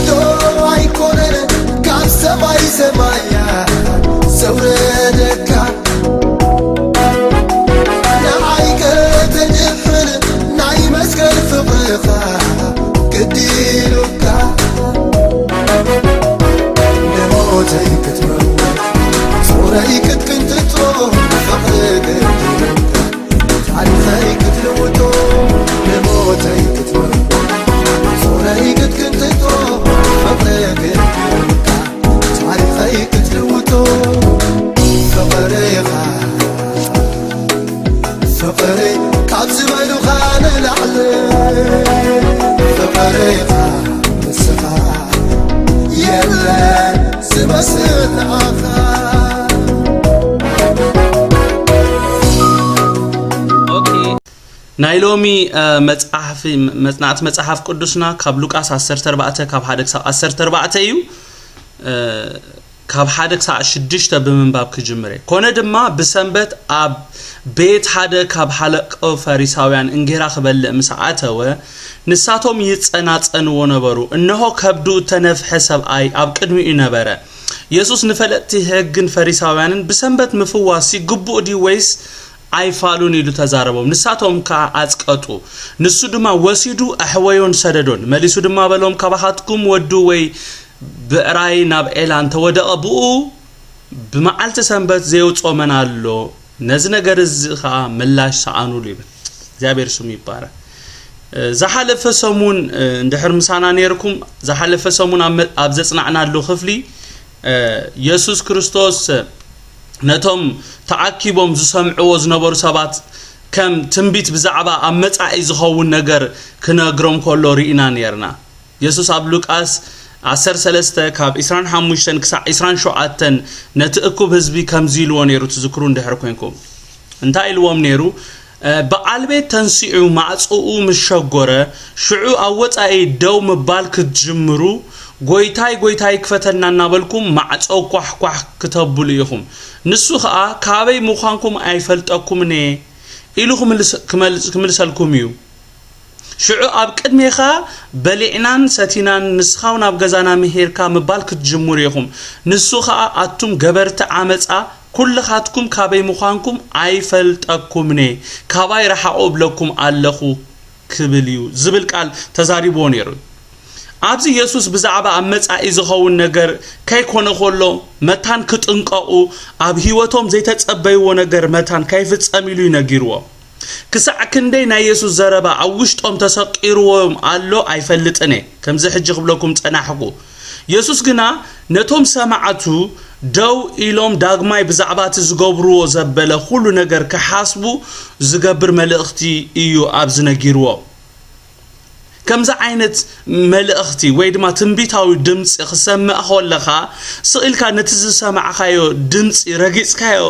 ዶ ኣይኮነን ካብ ሰማይ ሰማያ ዘውረደካ፣ ንዓይ ከተድሕን ናይ መስቀል ፍቕርኻ ግዲ ኢሉካ፣ ንሞተይ ክትመውት ጾረይ ክትቅንጥጦ ፍቕሪ ግዲ ኢሉካ። ታሪኸይ ክትልውጦ ንሞተይ ክትመርዶ ጾረይ ክትቅንጥጦ ፍቕሪ ግድልካ። ታሪኸይ ክትልውጦ ፍቕርኻ ፍቕሪ ካብ ዝበሉኻ ንላዕሊ ፍቕርኻ ንስኻ የለን ዝመስል ንኣኻ። ናይ ሎሚ መፅሓፊ መፅናዕቲ መፅሓፍ ቅዱስና ካብ ሉቃስ ዓሰርተ ኣርባዕተ ካብ ሓደ ክሳብ ዓሰርተ ኣርባዕተ እዩ። ካብ ሓደ ክሳብ ሽዱሽተ ብምንባብ ክጅምር እየ። ኮነ ድማ ብሰንበት ኣብ ቤት ሓደ ካብ ሓለቆ ፈሪሳውያን እንጌራ ክበልዕ ምስ ኣተወ ንሳቶም ይጸናጸንዎ ነበሩ። እነሆ ከብዱ እተነፍሐ ሰብኣይ ኣብ ቅድሚኡ ነበረ። የሱስ ንፈለጥቲ ሕግን ፈሪሳውያንን ብሰንበት ምፍዋስ ይግብኡ ድዩ ወይስ ኣይፋሉን ኢሉ ተዛረቦም። ንሳቶም ከኣ ኣጽቀጡ። ንሱ ድማ ወሲዱ ኣሕወዮን ሰደዶን። መሊሱ ድማ በሎም፣ ካባኻትኩም ወዱ ወይ ብዕራይ ናብ ዔላ እንተወደቐ ብኡ ብመዓልቲ ሰንበት ዘየውጽኦ መን ኣሎ? ነዚ ነገር እዚ ኸኣ ምላሽ ሰኣኑሉ ይብል። እግዚኣብሔር ስሙ ይባረክ። ዝሓለፈ ሰሙን እንድሕር ምሳና ነይርኩም ዝሓለፈ ሰሙን ኣብ ዘጽናዕናሉ ክፍሊ የሱስ ክርስቶስ ነቶም ተኣኪቦም ዝሰምዕዎ ዝነበሩ ሰባት ከም ትንቢት ብዛዕባ ኣብ መጻኢ ዝኸውን ነገር ክነግሮም ከሎ ርኢና ነርና። የሱስ ኣብ ሉቃስ ዓሰርተ ሰለስተ ካብ ዕስራን ሓሙሽተን ክሳዕ ዕስራን ሸውዓተን ነቲ እኩብ ህዝቢ ከምዚ ኢልዎ ነይሩ ትዝክሩ እንድሕር ኮንኩም። እንታይ ኢልዎም ነይሩ? በዓል ቤት ተንሲዑ ማዕጾኡ ምስ ሸጎረ ሽዑ ኣብ ወጻኢ ደው ምባል ክትጅምሩ ጎይታይ ጎይታይ ክፈተና እናበልኩም ማዕጾ ኳሕኳሕ ክተብሉ ኢኹም። ንሱ ኸኣ ካበይ ምዃንኩም ኣይፈልጠኩምን እየ ኢሉ ክምልሰልኩም እዩ። ሽዑ ኣብ ቅድሜኻ በሊዕናን ሰቲናን ንስኻ እውን ኣብ ገዛና ምሂርካ ምባል ክትጅምሩ ኢኹም። ንሱ ኸኣ ኣቱም ገበርቲ ዓመጻ ኩልኻትኩም ካበይ ምዃንኩም ኣይፈልጠኩምን'የ፣ ካባይ ረሓቑ እብለኩም ኣለኹ ክብል እዩ ዝብል ቃል ተዛሪብዎ ነይሩ። ኣብዚ የሱስ ብዛዕባ ኣብ መጻኢ ዝኸውን ነገር ከይኮነ ከሎ መታን ክጥንቀቑ ኣብ ህይወቶም ዘይተጸበይዎ ነገር መታን ከይፍጸም ኢሉ እዩ ነጊርዎም። ክሳዕ ክንደይ ናይ የሱስ ዘረባ ኣብ ውሽጦም ተሰቂርዎም ኣሎ ኣይፈልጥን እየ፣ ከምዚ ሕጂ ክብለኩም ጸናሕኩ። የሱስ ግና ነቶም ሰማዕቱ ደው ኢሎም ዳግማይ ብዛዕባ እቲ ዝገብርዎ ዘበለ ኩሉ ነገር ክሓስቡ ዝገብር መልእኽቲ እዩ ኣብዚ ነጊርዎም። ከምዚ ዓይነት መልእኽቲ ወይ ድማ ትንቢታዊ ድምፂ ክሰምዕ ከለኻ ስቕ ኢልካ ነቲ ዝሰማዕካዮ ድምፂ ረጊፅካዮ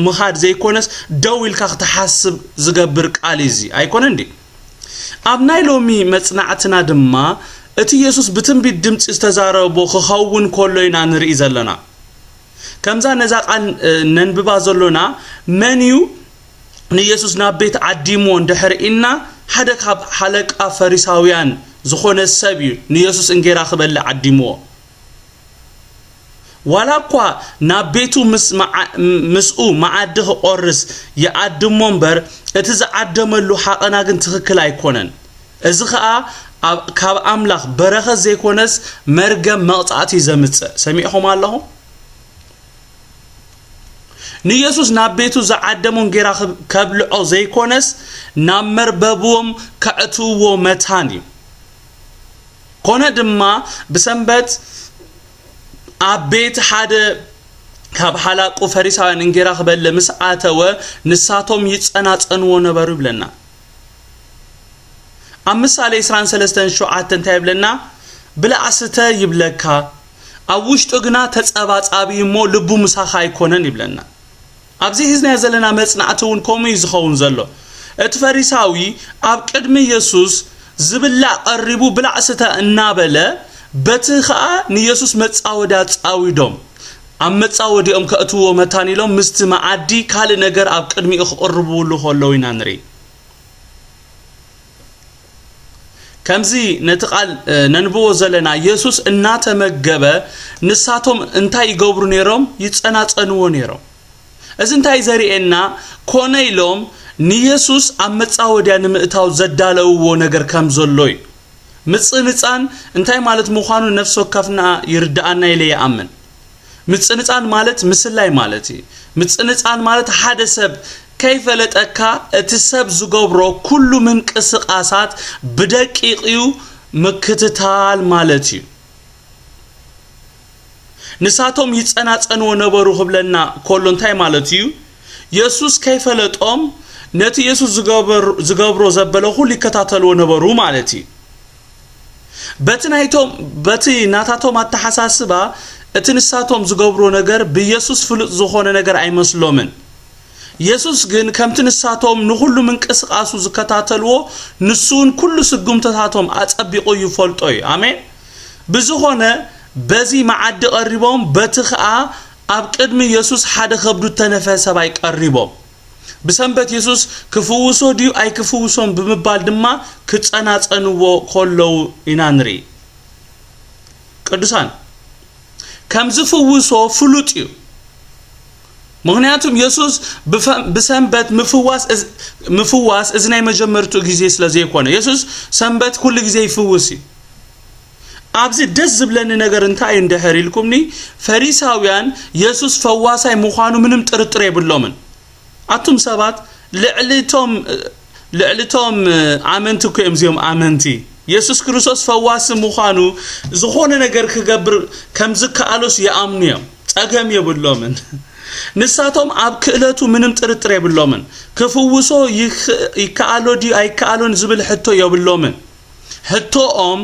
ምኻድ ዘይኮነስ ደው ኢልካ ክትሓስብ ዝገብር ቃል እዩ እዚ ኣይኮነን ድዩ? ኣብ ናይ ሎሚ መፅናዕትና ድማ እቲ የሱስ ብትንቢት ድምፂ ዝተዛረቦ ክኸውን ከሎ ኢና ንርኢ ዘለና። ከምዛ ነዛ ቃል ነንብባ ዘሎና መን እዩ ንየሱስ ናብ ቤት ዓዲምዎ እንድሕር ኢልና ሓደ ካብ ሓለቃ ፈሪሳውያን ዝኾነ ሰብ እዩ ንየሱስ እንጌራ ክበልዕ ዓዲምዎ። ዋላ እኳ ናብ ቤቱ ምስኡ መዓዲ ክቖርስ ይዓድሞ እምበር እቲ ዝዓደመሉ ሓቐና ግን ትኽክል ኣይኮነን። እዚ ኸኣ ካብ ኣምላኽ በረኸት ዘይኮነስ መርገም መቕጻዕቲ እዩ ዘምጽእ። ሰሚዕኹም ኣለኹም? ንየሱስ ናብ ቤቱ ዝዓደሞ እንጌራ ከብልዖ ዘይኮነስ ናብ መርበብዎም ከዕትውዎ መታን እዩ። ኮነ ድማ ብሰንበት ኣብ ቤት ሓደ ካብ ሓላቁ ፈሪሳውያን እንጌራ ክበልዕ ምስ ኣተወ ንሳቶም ይጸናጸንዎ ነበሩ ይብለና። ኣብ ምሳሌ ዕስራን ሰለስተን ሸውዓተ እንታይ ይብለና? ብላዕ ስተ ይብለካ፣ ኣብ ውሽጡ ግና ተጸባጻቢ እሞ ልቡ ምሳኻ ኣይኮነን ይብለና። ኣብዚ ሒዝናዮ ዘለና መጽናዕቲ እውን ከምኡ እዩ ዝኸውን ዘሎ። እቲ ፈሪሳዊ ኣብ ቅድሚ የሱስ ዝብላዕ ቀሪቡ ብላዕ ስተ እናበለ በቲ ኸኣ ንየሱስ መጻወድያ ጻዊዶም ኣብ መጻወዲኦም ከእትውዎ መታን ኢሎም ምስቲ መኣዲ ካልእ ነገር ኣብ ቅድሚኡ ክቕርብውሉ ከለዉ ኢና ንርኢ። ከምዚ ነቲ ቃል ነንብቦ ዘለና፣ የሱስ እናተመገበ ንሳቶም እንታይ ይገብሩ ነይሮም? ይጸናጸንዎ ነይሮም። እዚ እንታይ ዘርእየና? ኮነ ኢሎም ንየሱስ ኣብ መጻወድያ ንምእታው ዘዳለውዎ ነገር ከም ዘሎ እዩ። ምጽንጻን እንታይ ማለት ምዃኑ ነፍሲ ወከፍና ይርድኣና ኢለ ይኣምን። ምጽንጻን ማለት ምስላይ ማለት እዩ። ምጽንጻን ማለት ሓደ ሰብ ከይፈለጠካ እቲ ሰብ ዝገብሮ ኩሉ ምንቅስቃሳት ብደቂቕ እዩ ምክትታል ማለት እዩ። ንሳቶም ይጸናጸንዎ ነበሩ ክብለና ከሎ እንታይ ማለት እዩ? የሱስ ከይፈለጦም ነቲ የሱስ ዝገበር- ዝገብሮ ዘበለ ኩሉ ይከታተልዎ ነበሩ ማለት እዩ። በቲ ናይቶም በቲ ናታቶም ኣተሓሳስባ እቲ ንሳቶም ዝገብሮ ነገር ብየሱስ ፍሉጥ ዝኾነ ነገር ኣይመስሎምን። የሱስ ግን ከምቲ ንሳቶም ንኹሉ ምንቅስቃሱ ዝከታተልዎ ንሱ እውን ኩሉ ስጉምትታቶም ኣጸቢቑ ይፈልጦ እዩ። ኣሜን። ብዝኾነ በዚ መዓዲ ቀሪቦም በቲ ኸኣ ኣብ ቅድሚ የሱስ ሓደ ከብዱ እተነፍሐ ሰብኣይ ቀሪቦም። ብሰንበት የሱስ ክፍውሶ ድዩ ኣይክፍውሶን ብምባል ድማ ክጸናጸንዎ ከለዉ ኢና ንርኢ። ቅዱሳን ከም ዝፍውሶ ፍሉጥ እዩ። ምኽንያቱም የሱስ ብፈ- ብሰንበት ምፍዋስ እዝ- ምፍዋስ እዚ ናይ መጀመርትኡ ግዜ ስለ ዘይኮነ፣ የሱስ ሰንበት ኩሉ ግዜ ይፍውስ እዩ። ኣብዚ ደስ ዝብለኒ ነገር እንታይ እዩ እንድሕር ኢልኩምኒ፣ ፈሪሳውያን የሱስ ፈዋሳይ ምዃኑ ምንም ጥርጥር የብሎምን። ኣቱም ሰባት ልዕሊቶም ልዕሊቶም ኣመንቲ እኮ እዮም እዚኦም ኣመንቲ። የሱስ ክርስቶስ ፈዋሲ ምዃኑ ዝኾነ ነገር ክገብር ከም ዝከኣሎስ ይኣምኑ እዮም። ጸገም የብሎምን። ንሳቶም ኣብ ክእለቱ ምንም ጥርጥር የብሎምን። ክፍውሶ ይክ- ይከኣሎ ድዩ ኣይከኣሎን ዝብል ሕቶ የብሎምን። ሕቶኦም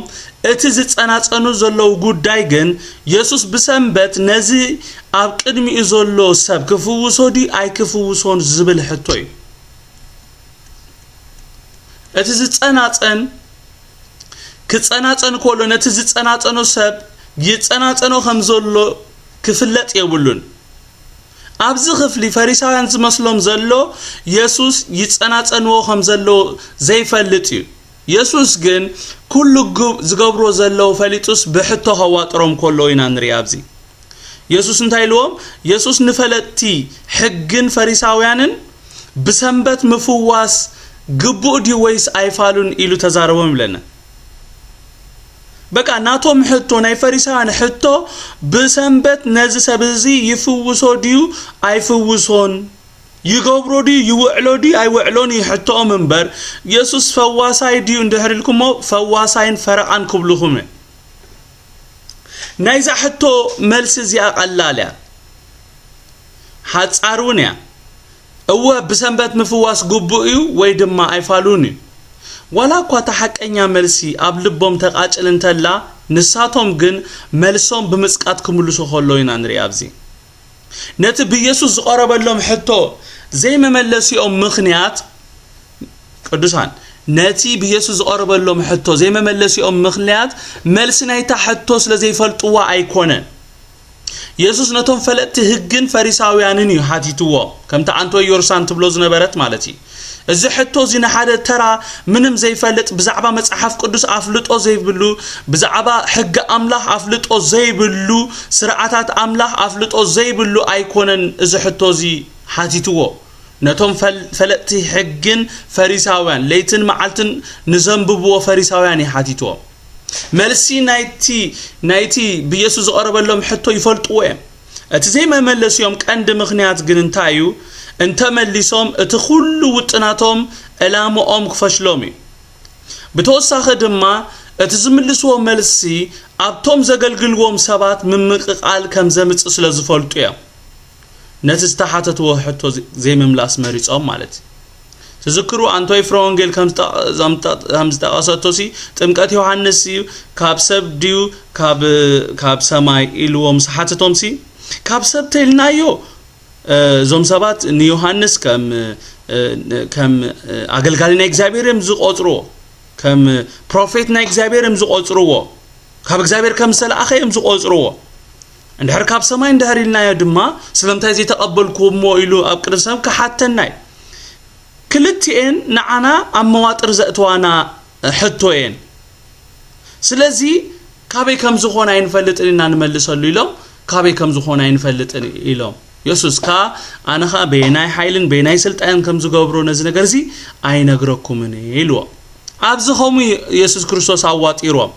እቲ ዝጸናጸኑ ዘለዉ ጉዳይ ግን የሱስ ብሰንበት ነዚ ኣብ ቅድሚኡ ዘሎ ሰብ ክፍውሶ ድዩ ኣይክፍውሶን ዝብል ሕቶ እዩ። እቲ ዝጸናጸን ክጸናጸን ከሎ ነቲ ዝጸናጸኖ ሰብ ይጸናጸኖ ከም ዘሎ ክፍለጥ የብሉን። ኣብዚ ክፍሊ ፈሪሳውያን ዝመስሎም ዘሎ የሱስ ይጸናጸንዎ ከም ዘሎ ዘይፈልጥ እዩ። የሱስ ግን ኩሉ ግብ- ዝገብሮ ዘለዉ ፈሊጡስ ብሕቶ ከዋጥሮም ከሎ ኢና ንርኢ ኣብዚ። የሱስ እንታይ ኢልዎም? የሱስ ንፈለጥቲ ሕግን ፈሪሳውያንን ብሰንበት ምፍዋስ ግቡእ ድዩ ወይስ ኣይፋሉን ኢሉ ተዛረቦም ይብለና። በቃ ናቶም ሕቶ ናይ ፈሪሳውያን ሕቶ ብሰንበት ነዚ ሰብ እዚ ይፍውሶ ድዩ ኣይፍውሶን ይገብሮ ድዩ ይውዕሎ ድዩ ኣይውዕሎን እዩ ሕቶኦም እምበር የሱስ ፈዋሳይ ድዩ እንድሕር ኢልኩሞ ፈዋሳይን ፈረቓን ክብልኹም እዩ። ናይዛ ሕቶ መልሲ እዚኣ ቀላል እያ፣ ሓጻር እውን እያ። እወ ብሰንበት ምፍዋስ ግቡእ እዩ ወይ ድማ ኣይፋሉን እዩ። ዋላ እኳ እታ ሓቀኛ መልሲ ኣብ ልቦም ተቓጭል እንተላ ንሳቶም ግን መልሶም ብምጽቃት ክምልሱ ከሎ ኢና ንርኢ ኣብዚ። ነቲ ብየሱስ ዝቐረበሎም ሕቶ ዘይመመለሲኦም ምኽንያት ቅዱሳን ነቲ ብየሱስ ዝቐረበሎም ሕቶ ዘይመመለሲኦም ምኽንያት መልሲ ናይታ ሕቶ ስለ ዘይፈልጥዋ ኣይኮነን። የሱስ ነቶም ፈለጥቲ ህግን ፈሪሳውያንን እዩ ሓቲትዎ። ከምቲ ኣንቶይ ዮርሳን ትብሎ ዝነበረት ማለት እዩ። እዚ ሕቶ እዚ ንሓደ ተራ ምንም ዘይፈልጥ ብዛዕባ መጽሓፍ ቅዱስ ኣፍልጦ ዘይብሉ ብዛዕባ ሕጊ ኣምላኽ ኣፍልጦ ዘይብሉ ስርዓታት ኣምላኽ ኣፍልጦ ዘይብሉ ኣይኮነን እዚ ሕቶ እዚ ሓቲትዎ። ነቶም ፈል- ፈለጥቲ ሕግን ፈሪሳውያን ለይትን መዓልትን ንዘንብብዎ ፈሪሳውያን እዩ ሓቲትዎም። መልሲ ናይቲ ናይቲ ብየሱስ ዝቐረበሎም ሕቶ ይፈልጥዎ እዮም። እቲ ዘይመመለሲኦም ቀንዲ ምኽንያት ግን እንታይ እዩ? እንተመሊሶም እቲ ኩሉ ውጥናቶም ዕላምኦም ክፈሽሎም እዩ። ብተወሳኺ ድማ እቲ ዝምልስዎ መልሲ ኣብቶም ዘገልግልዎም ሰባት ምምቕቓል ከም ዘምጽእ ስለ ዝፈልጡ እዮም። ነቲ ዝተሓተትዎ ሕቶ ዘይምምላስ መሪጾም ማለት እዩ። ትዝክሩ ኣንቶይ ፍረ ወንጌል ከም ዝጠቐሰቶ ሲ ጥምቀት ዮሃንስ እዩ ካብ ሰብ ድዩ ካብ ሰማይ ኢልዎም ሓተቶም ሲ ካብ ሰብ ተልናዮ እዞም ሰባት ንዮሃንስ ከም ከም ኣገልጋሊ ናይ እግዚኣብሔር እዮም ዝቆጽርዎ ከም ፕሮፌት ናይ እግዚኣብሔር እዮም ዝቆጽርዎ ካብ እግዚኣብሔር ከም ዝተላእኸ እዮም ዝቆጽርዎ እንድሕር ካብ ሰማይ እንድሕር ኢልናዮ ድማ ስለምንታይ ዘይተቐበልኩሞ ኢሉ ኣብ ቅድሚ ሰብ ክሓተና እዩ ክልቲኤን ንዓና ኣብ መዋጥር ዘእትዋና ሕቶ እየን ስለዚ ካበይ ከም ዝኾነ ኣይንፈልጥን ኢና ንመልሰሉ ኢሎም፣ ካበይ ከም ዝኾነ ኣይንፈልጥን ኢሎም። የሱስ ከኣ ኣነ ኸኣ በየናይ ሓይልን በየናይ ስልጣንን ከም ዝገብሮ ነዚ ነገር እዚ ኣይነግረኩምን ኢልዎም። ኣብዚ ኸምኡ የሱስ ክርስቶስ ኣዋጢርዎም።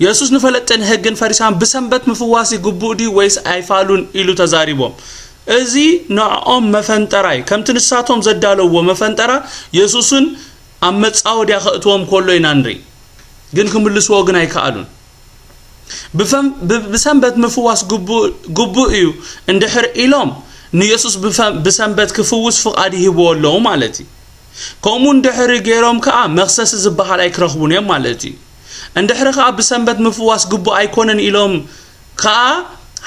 የሱስ ንፈለጥትን ሕግን ፈሪሳውያን ብሰንበት ምፍዋስ ይግብኡ ድዩ ወይስ ኣይፋሉን ኢሉ ተዛሪቦም። እዚ ንዕኦም መፈንጠራ እዩ። ከምቲ ንሳቶም ዘዳለውዎ መፈንጠራ የሱስን ኣብ መጻወድያ ከእትዎም ከሎ ኢና ንርኢ። ግን ክምልስዎ ግን ኣይከኣሉን። ብፈም- ብ- ብሰንበት ምፍዋስ ግቡእ እዩ እንድሕር ኢሎም ንየሱስ ብፈ- ብሰንበት ክፍውስ ፍቓድ ይህብዎ ኣለዉ ማለት እዩ። ከምኡ እንድሕሪ ገይሮም ከኣ መኽሰሲ ዝበሃል ኣይክረኽቡን እዮም ማለት እዩ። እንድሕሪ ከኣ ብሰንበት ምፍዋስ ግቡእ ኣይኮነን ኢሎም ከኣ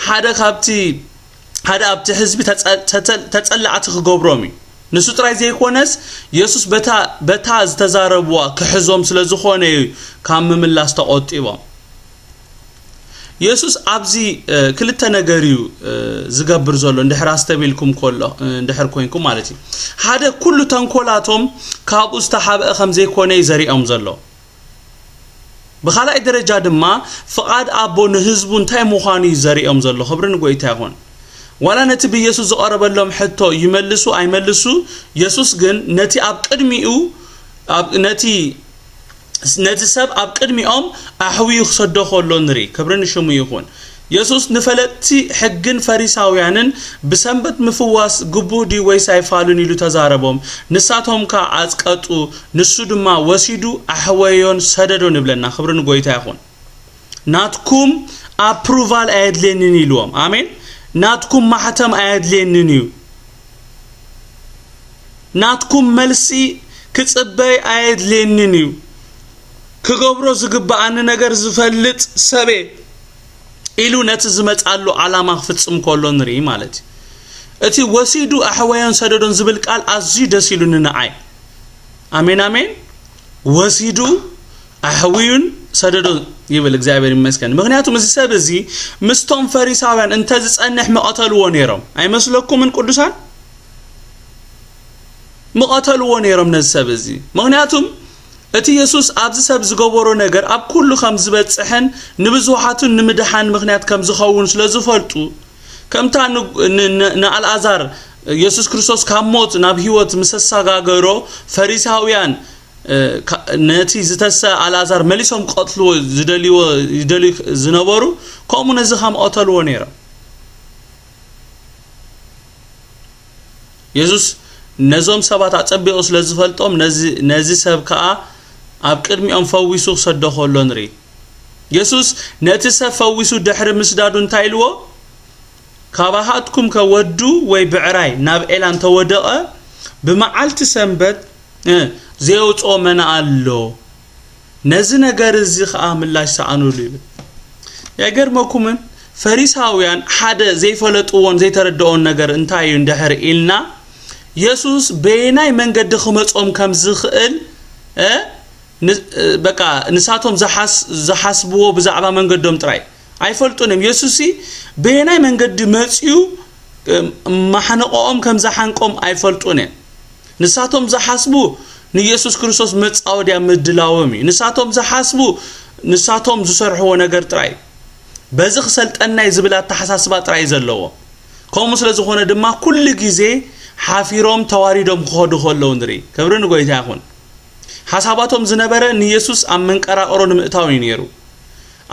ሓደ ካብቲ ሓደ ኣብቲ ህዝቢ ተጸ- ተጸ- ተጸላዕቲ ክገብሮም እዩ። ንሱ ጥራይ ዘይኮነስ የሱስ በታ በታ ዝተዛረብዋ ክሕዞም ስለ ዝኾነ እዩ ካብ ምምላስ ተቖጢቦም። የሱስ ኣብዚ ክልተ ነገር እዩ ዝገብር ዘሎ፣ እንድሕር ኣስተቢልኩም ከሎ እንድሕር ኮይንኩም ማለት እዩ። ሓደ ኩሉ ተንኮላቶም ካብኡ ዝተሓብአ ከም ዘይኮነ እዩ ዘሪኦም ዘሎ። ብኻልኣይ ደረጃ ድማ ፍቓድ ኣቦ ንህዝቡ እንታይ ምዃኑ እዩ ዘሪኦም ዘሎ። ክብሪ ንጎይታ ይኹን። ዋላ ነቲ ብየሱስ ዝቐረበሎም ሕቶ ይመልሱ ኣይመልሱ፣ የሱስ ግን ነቲ ኣብ ቅድሚኡ ነቲ ነቲ ሰብ ኣብ ቅድሚኦም ኣሕውዩ ክሰዶ ከሎ ንርኢ። ክብሪ ንሽሙ ይኹን። የሱስ ንፈለጥቲ ሕግን ፈሪሳውያንን ብሰንበት ምፍዋስ ግቡእ ድዩ ወይስ ኣይፋሉን ኢሉ ተዛረቦም። ንሳቶም ከኣ ኣጽቀጡ፣ ንሱ ድማ ወሲዱ ኣሕወዮን ሰደዶን ይብለና። ክብሪ ንጎይታ ይኹን። ናትኩም ኣፕሩቫል ኣየድልየንን ኢልዎም። ኣሜን። ናትኩም ማሕተም ኣየድልየንን እዩ። ናትኩም መልሲ ክጽበይ ኣየድልየንን እዩ። ክገብሮ ዝግብኣኒ ነገር ዝፈልጥ ሰበ ኢሉ ነቲ ዝመጻሉ ዓላማ ክፍጽም ከሎ ንርኢ ማለት እዩ። እቲ ወሲዱ ኣሕወዮን ሰደዶን ዝብል ቃል ኣዝዩ ደስ ኢሉኒ ንዓይ። ኣሜን ኣሜን። ወሲዱ ኣሕውዩን ሰደዶን ይብል። እግዚኣብሔር ይመስገን። ምክንያቱም እዚ ሰብ እዚ ምስቶም ፈሪሳውያን እንተዝጸንሕ ምቐተልዎ ነይሮም ኣይመስለኩምን ቅዱሳን? ምቐተልዎ ነይሮም ነዚ ሰብ እዚ። ምክንያቱም እቲ የሱስ ኣብዚ ሰብ ዝገበሮ ነገር ኣብ ኩሉ ከም ዝበጽሕን ንብዙሓቱን ንምድሓን ምክንያት ከም ዝኸውን ስለ ዝፈልጡ፣ ከምታ ን- ን- ን- ንኣልኣዛር የሱስ ክርስቶስ ካብ ሞት ናብ ህይወት ምስ ኣሰጋገሮ፣ ፈሪሳውያን እ፣ ካ- ነቲ ዝተሰ ኣልኣዛር መሊሶም ክቐትልዎ ዝደልይዎ ይደልዩ ዝነበሩ፣ ከምኡ ነዚ ከም ቀተልዎ ነይሮም። የሱስ ነዞም ሰባት ኣጸቢቑ ስለ ዝፈልጦም፣ ነዚ ነዚ ሰብ ከኣ ኣብ ቅድሚኦም ፈዊሱ ክሰዶ ከሎ ንርኢ። የሱስ ነቲ ሰብ ፈዊሱ ድሕሪ ምስዳዱ እንታይ ኢልዎ? ካባኻትኩም ከ ወዱ ወይ ብዕራይ ናብ ዔላ እንተወደቐ፣ ብመዓልቲ ሰንበት እ፣ ዘየውጽኦ መን ኣሎ? ነዚ ነገር እዚ ኸኣ ምላሽ ሰኣኑሉ ይብል። የገርመኩምን? ፈሪሳውያን ሓደ ዘይፈለጥዎን ዘይተረድኦን ነገር እንታይ እዩ እንድሕር ኢልና፣ የሱስ በየናይ መንገዲ ክመጾም ከም ዝኽእል እ፣ ን- እ፣ በቃ ንሳቶም ዝሓስ- ዝሓስብዎ ብዛዕባ መንገዶም ጥራይ ኣይፈልጡን እዮም። የሱስ በየናይ መንገዲ መጺኡ እ፣ ማሕነቆኦም ከም ዝሓንቆም ኣይፈልጡን እዮም። ንሳቶም ዝሓስቡ ንየሱስ ክርስቶስ መጻወድያ ምድላዎም እዩ። ንሳቶም ዝሓስቡ ንሳቶም ዝሰርሕዎ ነገር ጥራይ እዩ። በዚ ክሰልጠናይ ዝብል ኣተሓሳስባ ጥራይ እዩ ዘለዎ። ከምኡ ስለ ዝኾነ ድማ ኩሉ ግዜ ሓፊሮም ተዋሪዶም ክኸዱ ከለዉ ንርኢ። ክብሪ ንጎይታ ይኹን። ሓሳባቶም ዝነበረ ንየሱስ ኣብ መንቀራቕሮ ንምእታው እዩ ነይሩ።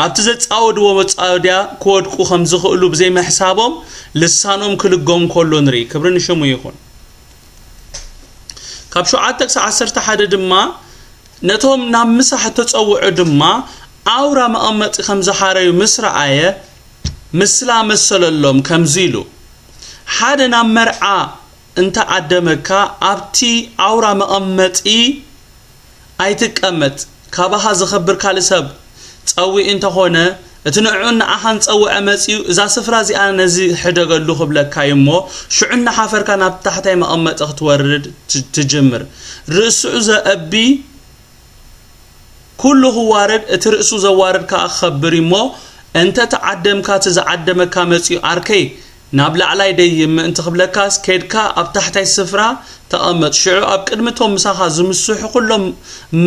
ኣብቲ ዘጻወድዎ መጻወድያ ክወድቁ ከም ዝኽእሉ ብዘይምሕሳቦም ልሳኖም ክልጎም ከሎ ንርኢ። ክብሪ ንሽሙ ይኹን። ካብ ሸውዓተ ክሳብ ዓሰርተ ሓደ ድማ ነቶም ናብ ምሳሕ እተጸውዑ ድማ ኣውራ መቐመጢ ከም ዝሓረዩ ምስ ረኣየ ምስላ መሰለሎም ከምዚ ኢሉ፣ ሓደ ናብ መርዓ እንተ ዓደመካ ኣብቲ ኣውራ መቐመጢ ኣይትቀመጥ። ካባኻ ዝኸብር ካልእ ሰብ ጸዊኡ እንተኾነ፣ እቲ ንዕኡን ንኣኻን ዝጸውዐ መጺኡ፣ እዛ ስፍራ እዚኣ ነዚ ሕደገሉ ክብለካ እዩ እሞ፣ ሽዑ እናሓፈርካ ናብ ታሕታይ መቐመጢ ክትወርድ ት- ትጅምር። ርእሱ ዘእቢ ኩሉ ክዋረድ፣ እቲ ርእሱ ዘዋርድ ከኣ ክኸብር እዩ እሞ፣ እንተ ተዓደምካ፣ እቲ ዝዓደመካ መጺኡ፣ ዓርከይ፣ ናብ ላዕላይ ደይብ ምእንቲ ክብለካስ፣ ኬድካ ኣብ ታሕታይ ስፍራ ተቐመጥ። ሽዑ ኣብ ቅድሚ እቶም ምሳኻ ዝምስሑ ኩሎም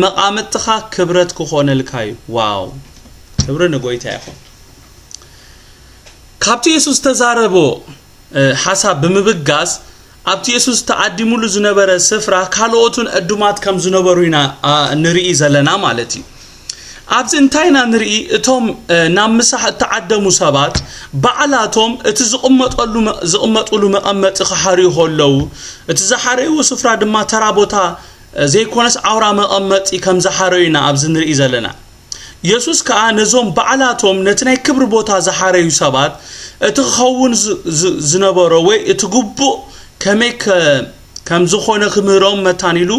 መቓምጥኻ ክብረት ክኾነልካ እዩ። ዋው! ክብሪ ንጎይታ ይኹን። ካብቲ የሱስ ዝተዛረቦ፣ እ፣ ሓሳብ ብምብጋስ፣ ኣብቲ የሱስ ተዓዲሙሉ ዝነበረ ስፍራ ካልኦትን ዕዱማት ከም ዝነበሩ ኢና፣ ኣ፣ ንርኢ ዘለና ማለት እዩ። ኣብዚ እንታይ ኢና ንርኢ? እቶም፣ እ፣ ናብ ምሳሕ እተዓደሙ ሰባት ባዕላቶም እቲ ዝቕመጠሉ መ-፣ ዝቕመጡሉ መቐመጢ ክሓርዩ ከለዉ፣ እቲ ዝሓረይዎ ስፍራ ድማ ተራ ቦታ፣ እ፣ ዘይኮነስ ዓውራ መቐመጢ ከም ዝሓረዩ ኢና ኣብዚ ንርኢ ዘለና። የሱስ ከኣ ነዞም ባዕላቶም ነቲ ናይ ክብሪ ቦታ ዝሓረዩ ሰባት እቲ ክኸውን ዝ-፣ ዝ-፣ ዝነበሮ ወይ እቲ ግቡእ ከመይ ከ-፣ ከም ዝኾነ ክምህሮም መታን ኢሉ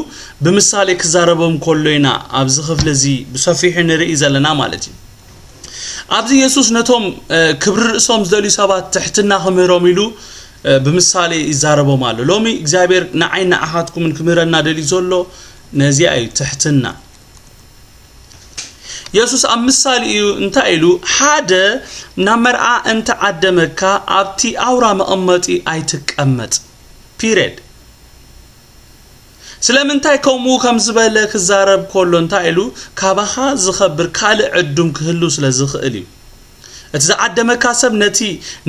ብምሳሌ ክዛረቦም ከሎ ኢና ኣብዚ ክፍሊ እዚ ብሰፊሑ ንርኢ ዘለና ማለት እዩ። ኣብዚ የሱስ ነቶም፣ እ፣ ክብሪ ርእሶም ዝደልዩ ሰባት ትሕትና ክምህሮም ኢሉ፣ እ፣ ብምሳሌ ይዛረቦም ኣሎ። ሎሚ እግዚኣብሔር ንዓይ ንዓኻትኩምን ክምህረና ደልዩ ዘሎ ነዚኣ እዩ፣ ትሕትና። የሱስ ኣብ ምሳሌ እዩ እንታይ ኢሉ? ሓደ ናብ መርዓ እንተዓደመካ ኣብቲ ኣውራ መቐመጢ ኣይትቀመጥ። ፒሬድ። ስለምንታይ ከምኡ ከም ዝበለ ክዛረብ ከሎ እንታይ ኢሉ? ካባኻ ዝኸብር ካልእ ዕዱም ክህሉ ስለ ዝኽእል እዩ። እቲ ዝዓደመካ ሰብ ነቲ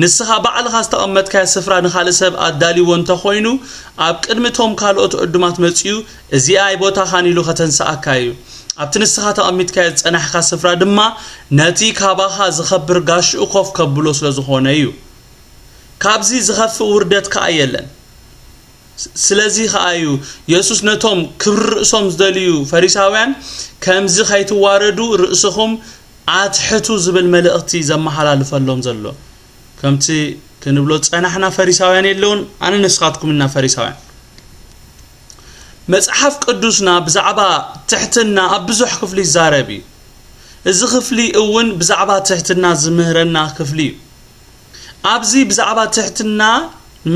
ንስኻ ባዕልኻ ዝተቐመጥካዮ ስፍራ ንኻልእ ሰብ ኣዳልይዎ እንተኾይኑ፣ ኣብ ቅድሚ እቶም ካልኦት ዕዱማት መጺኡ፣ "እዚኣ ኣይቦታኻን" ኢሉ ከተንስኣካ እዩ። ኣብቲ ንስኻ ተቐሚጥካዮ ዝጸናሕካ ስፍራ ድማ ነቲ ካባኻ ዝኸብር ጋሽኡ ኮፍ ከብሎ ስለ ዝኾነ እዩ። ካብዚ ዝኸፍእ ውርደት ከኣ የለን። ስ-፣ ስለዚ ከኣ እዩ የሱስ ነቶም ክብሪ ርእሶም ዝደልዩ ፈሪሳውያን፣ "ከምዚ ከይትዋረዱ ርእስኹም ኣትሕቱ" ዝብል መልእኽቲ ዘመሓላልፈሎም ዘሎ። ከምቲ ክንብሎ ዝጸናሕና ፈሪሳውያን የለውን፣ ኣነ ንስኻትኩም ኢና ፈሪሳውያን። መጽሓፍ ቅዱስና ብዛዕባ ትሕትና ኣብ ብዙሕ ክፍሊ ይዛረብ እዩ። እዚ ክፍሊ እውን ብዛዕባ ትሕትና ዝምህረና ክፍሊ እዩ። ኣብዚ ብዛዕባ ትሕትና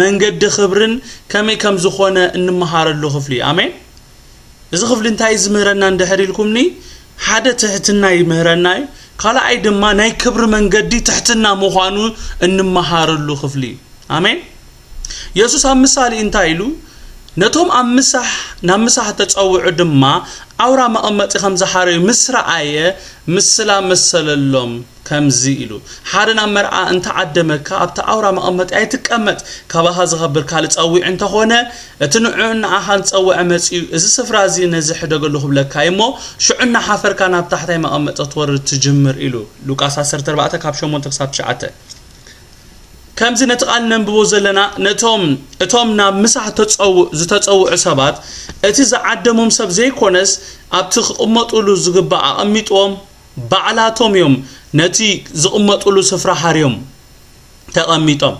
መንገዲ ክብርን ከመይ ከም ዝኾነ እንመሃረሉ ክፍሊ እዩ። ኣሜን። እዚ ክፍሊ እንታይ እዩ ዝምህረና እንድሕር ኢልኩምኒ፣ ሓደ ትሕትና ይምህረና እዩ። ካልኣይ ድማ ናይ ክብሪ መንገዲ ትሕትና ምዃኑ እንመሃረሉ ክፍሊ እዩ። ኣሜን። የሱስ ኣብ ምሳሌ እንታይ ኢሉ? ነቶም ኣብ ምሳሕ፣ ናብ ምሳሕ ተጸውዑ ድማ ኣውራ መቐመጢ ከም ዝሓረዩ ምስ ረኣየ ምስላ መሰለሎም። ከምዚ ኢሉ፣ ሓደ ናብ መርዓ እንተዓደመካ ኣብቲ ኣውራ መቐመጢ ኣይትቀመጥ። ካባኻ ዝኸብር ካልእ ጸዊዑ እንተኾነ፣ እቲ ንዕኡን ንኣኻን ዝጸውዐ መጺኡ፣ እዚ ስፍራ እዚ ነዚ ሕደገሉ ክብለካ እዩ እሞ፣ ሽዑ እናሓፈርካ ናብ ታሕታይ መቐመጢ ክትወርድ ትጅምር ኢሉ። ሉቃስ ዓሰርተ ኣርባዕተ ካብ ሸሞንተ ክሳብ ትሽዓተ። ከምዚ ነቲ ቃል ነንብቦ ዘለና፣ ነቶም፣ እቶም ናብ ምሳሕ ተጸው-፣ ዝተጸውዑ ሰባት፣ እቲ ዝዓደሞም ሰብ ዘይኮነስ፣ ኣብቲ ክቕመጡሉ ዝግባእ ኣቐሚጥዎም፣ ባዕላቶም እዮም ነቲ ዝቕመጡሉ ስፍራ ሓርዮም ተቐሚጦም።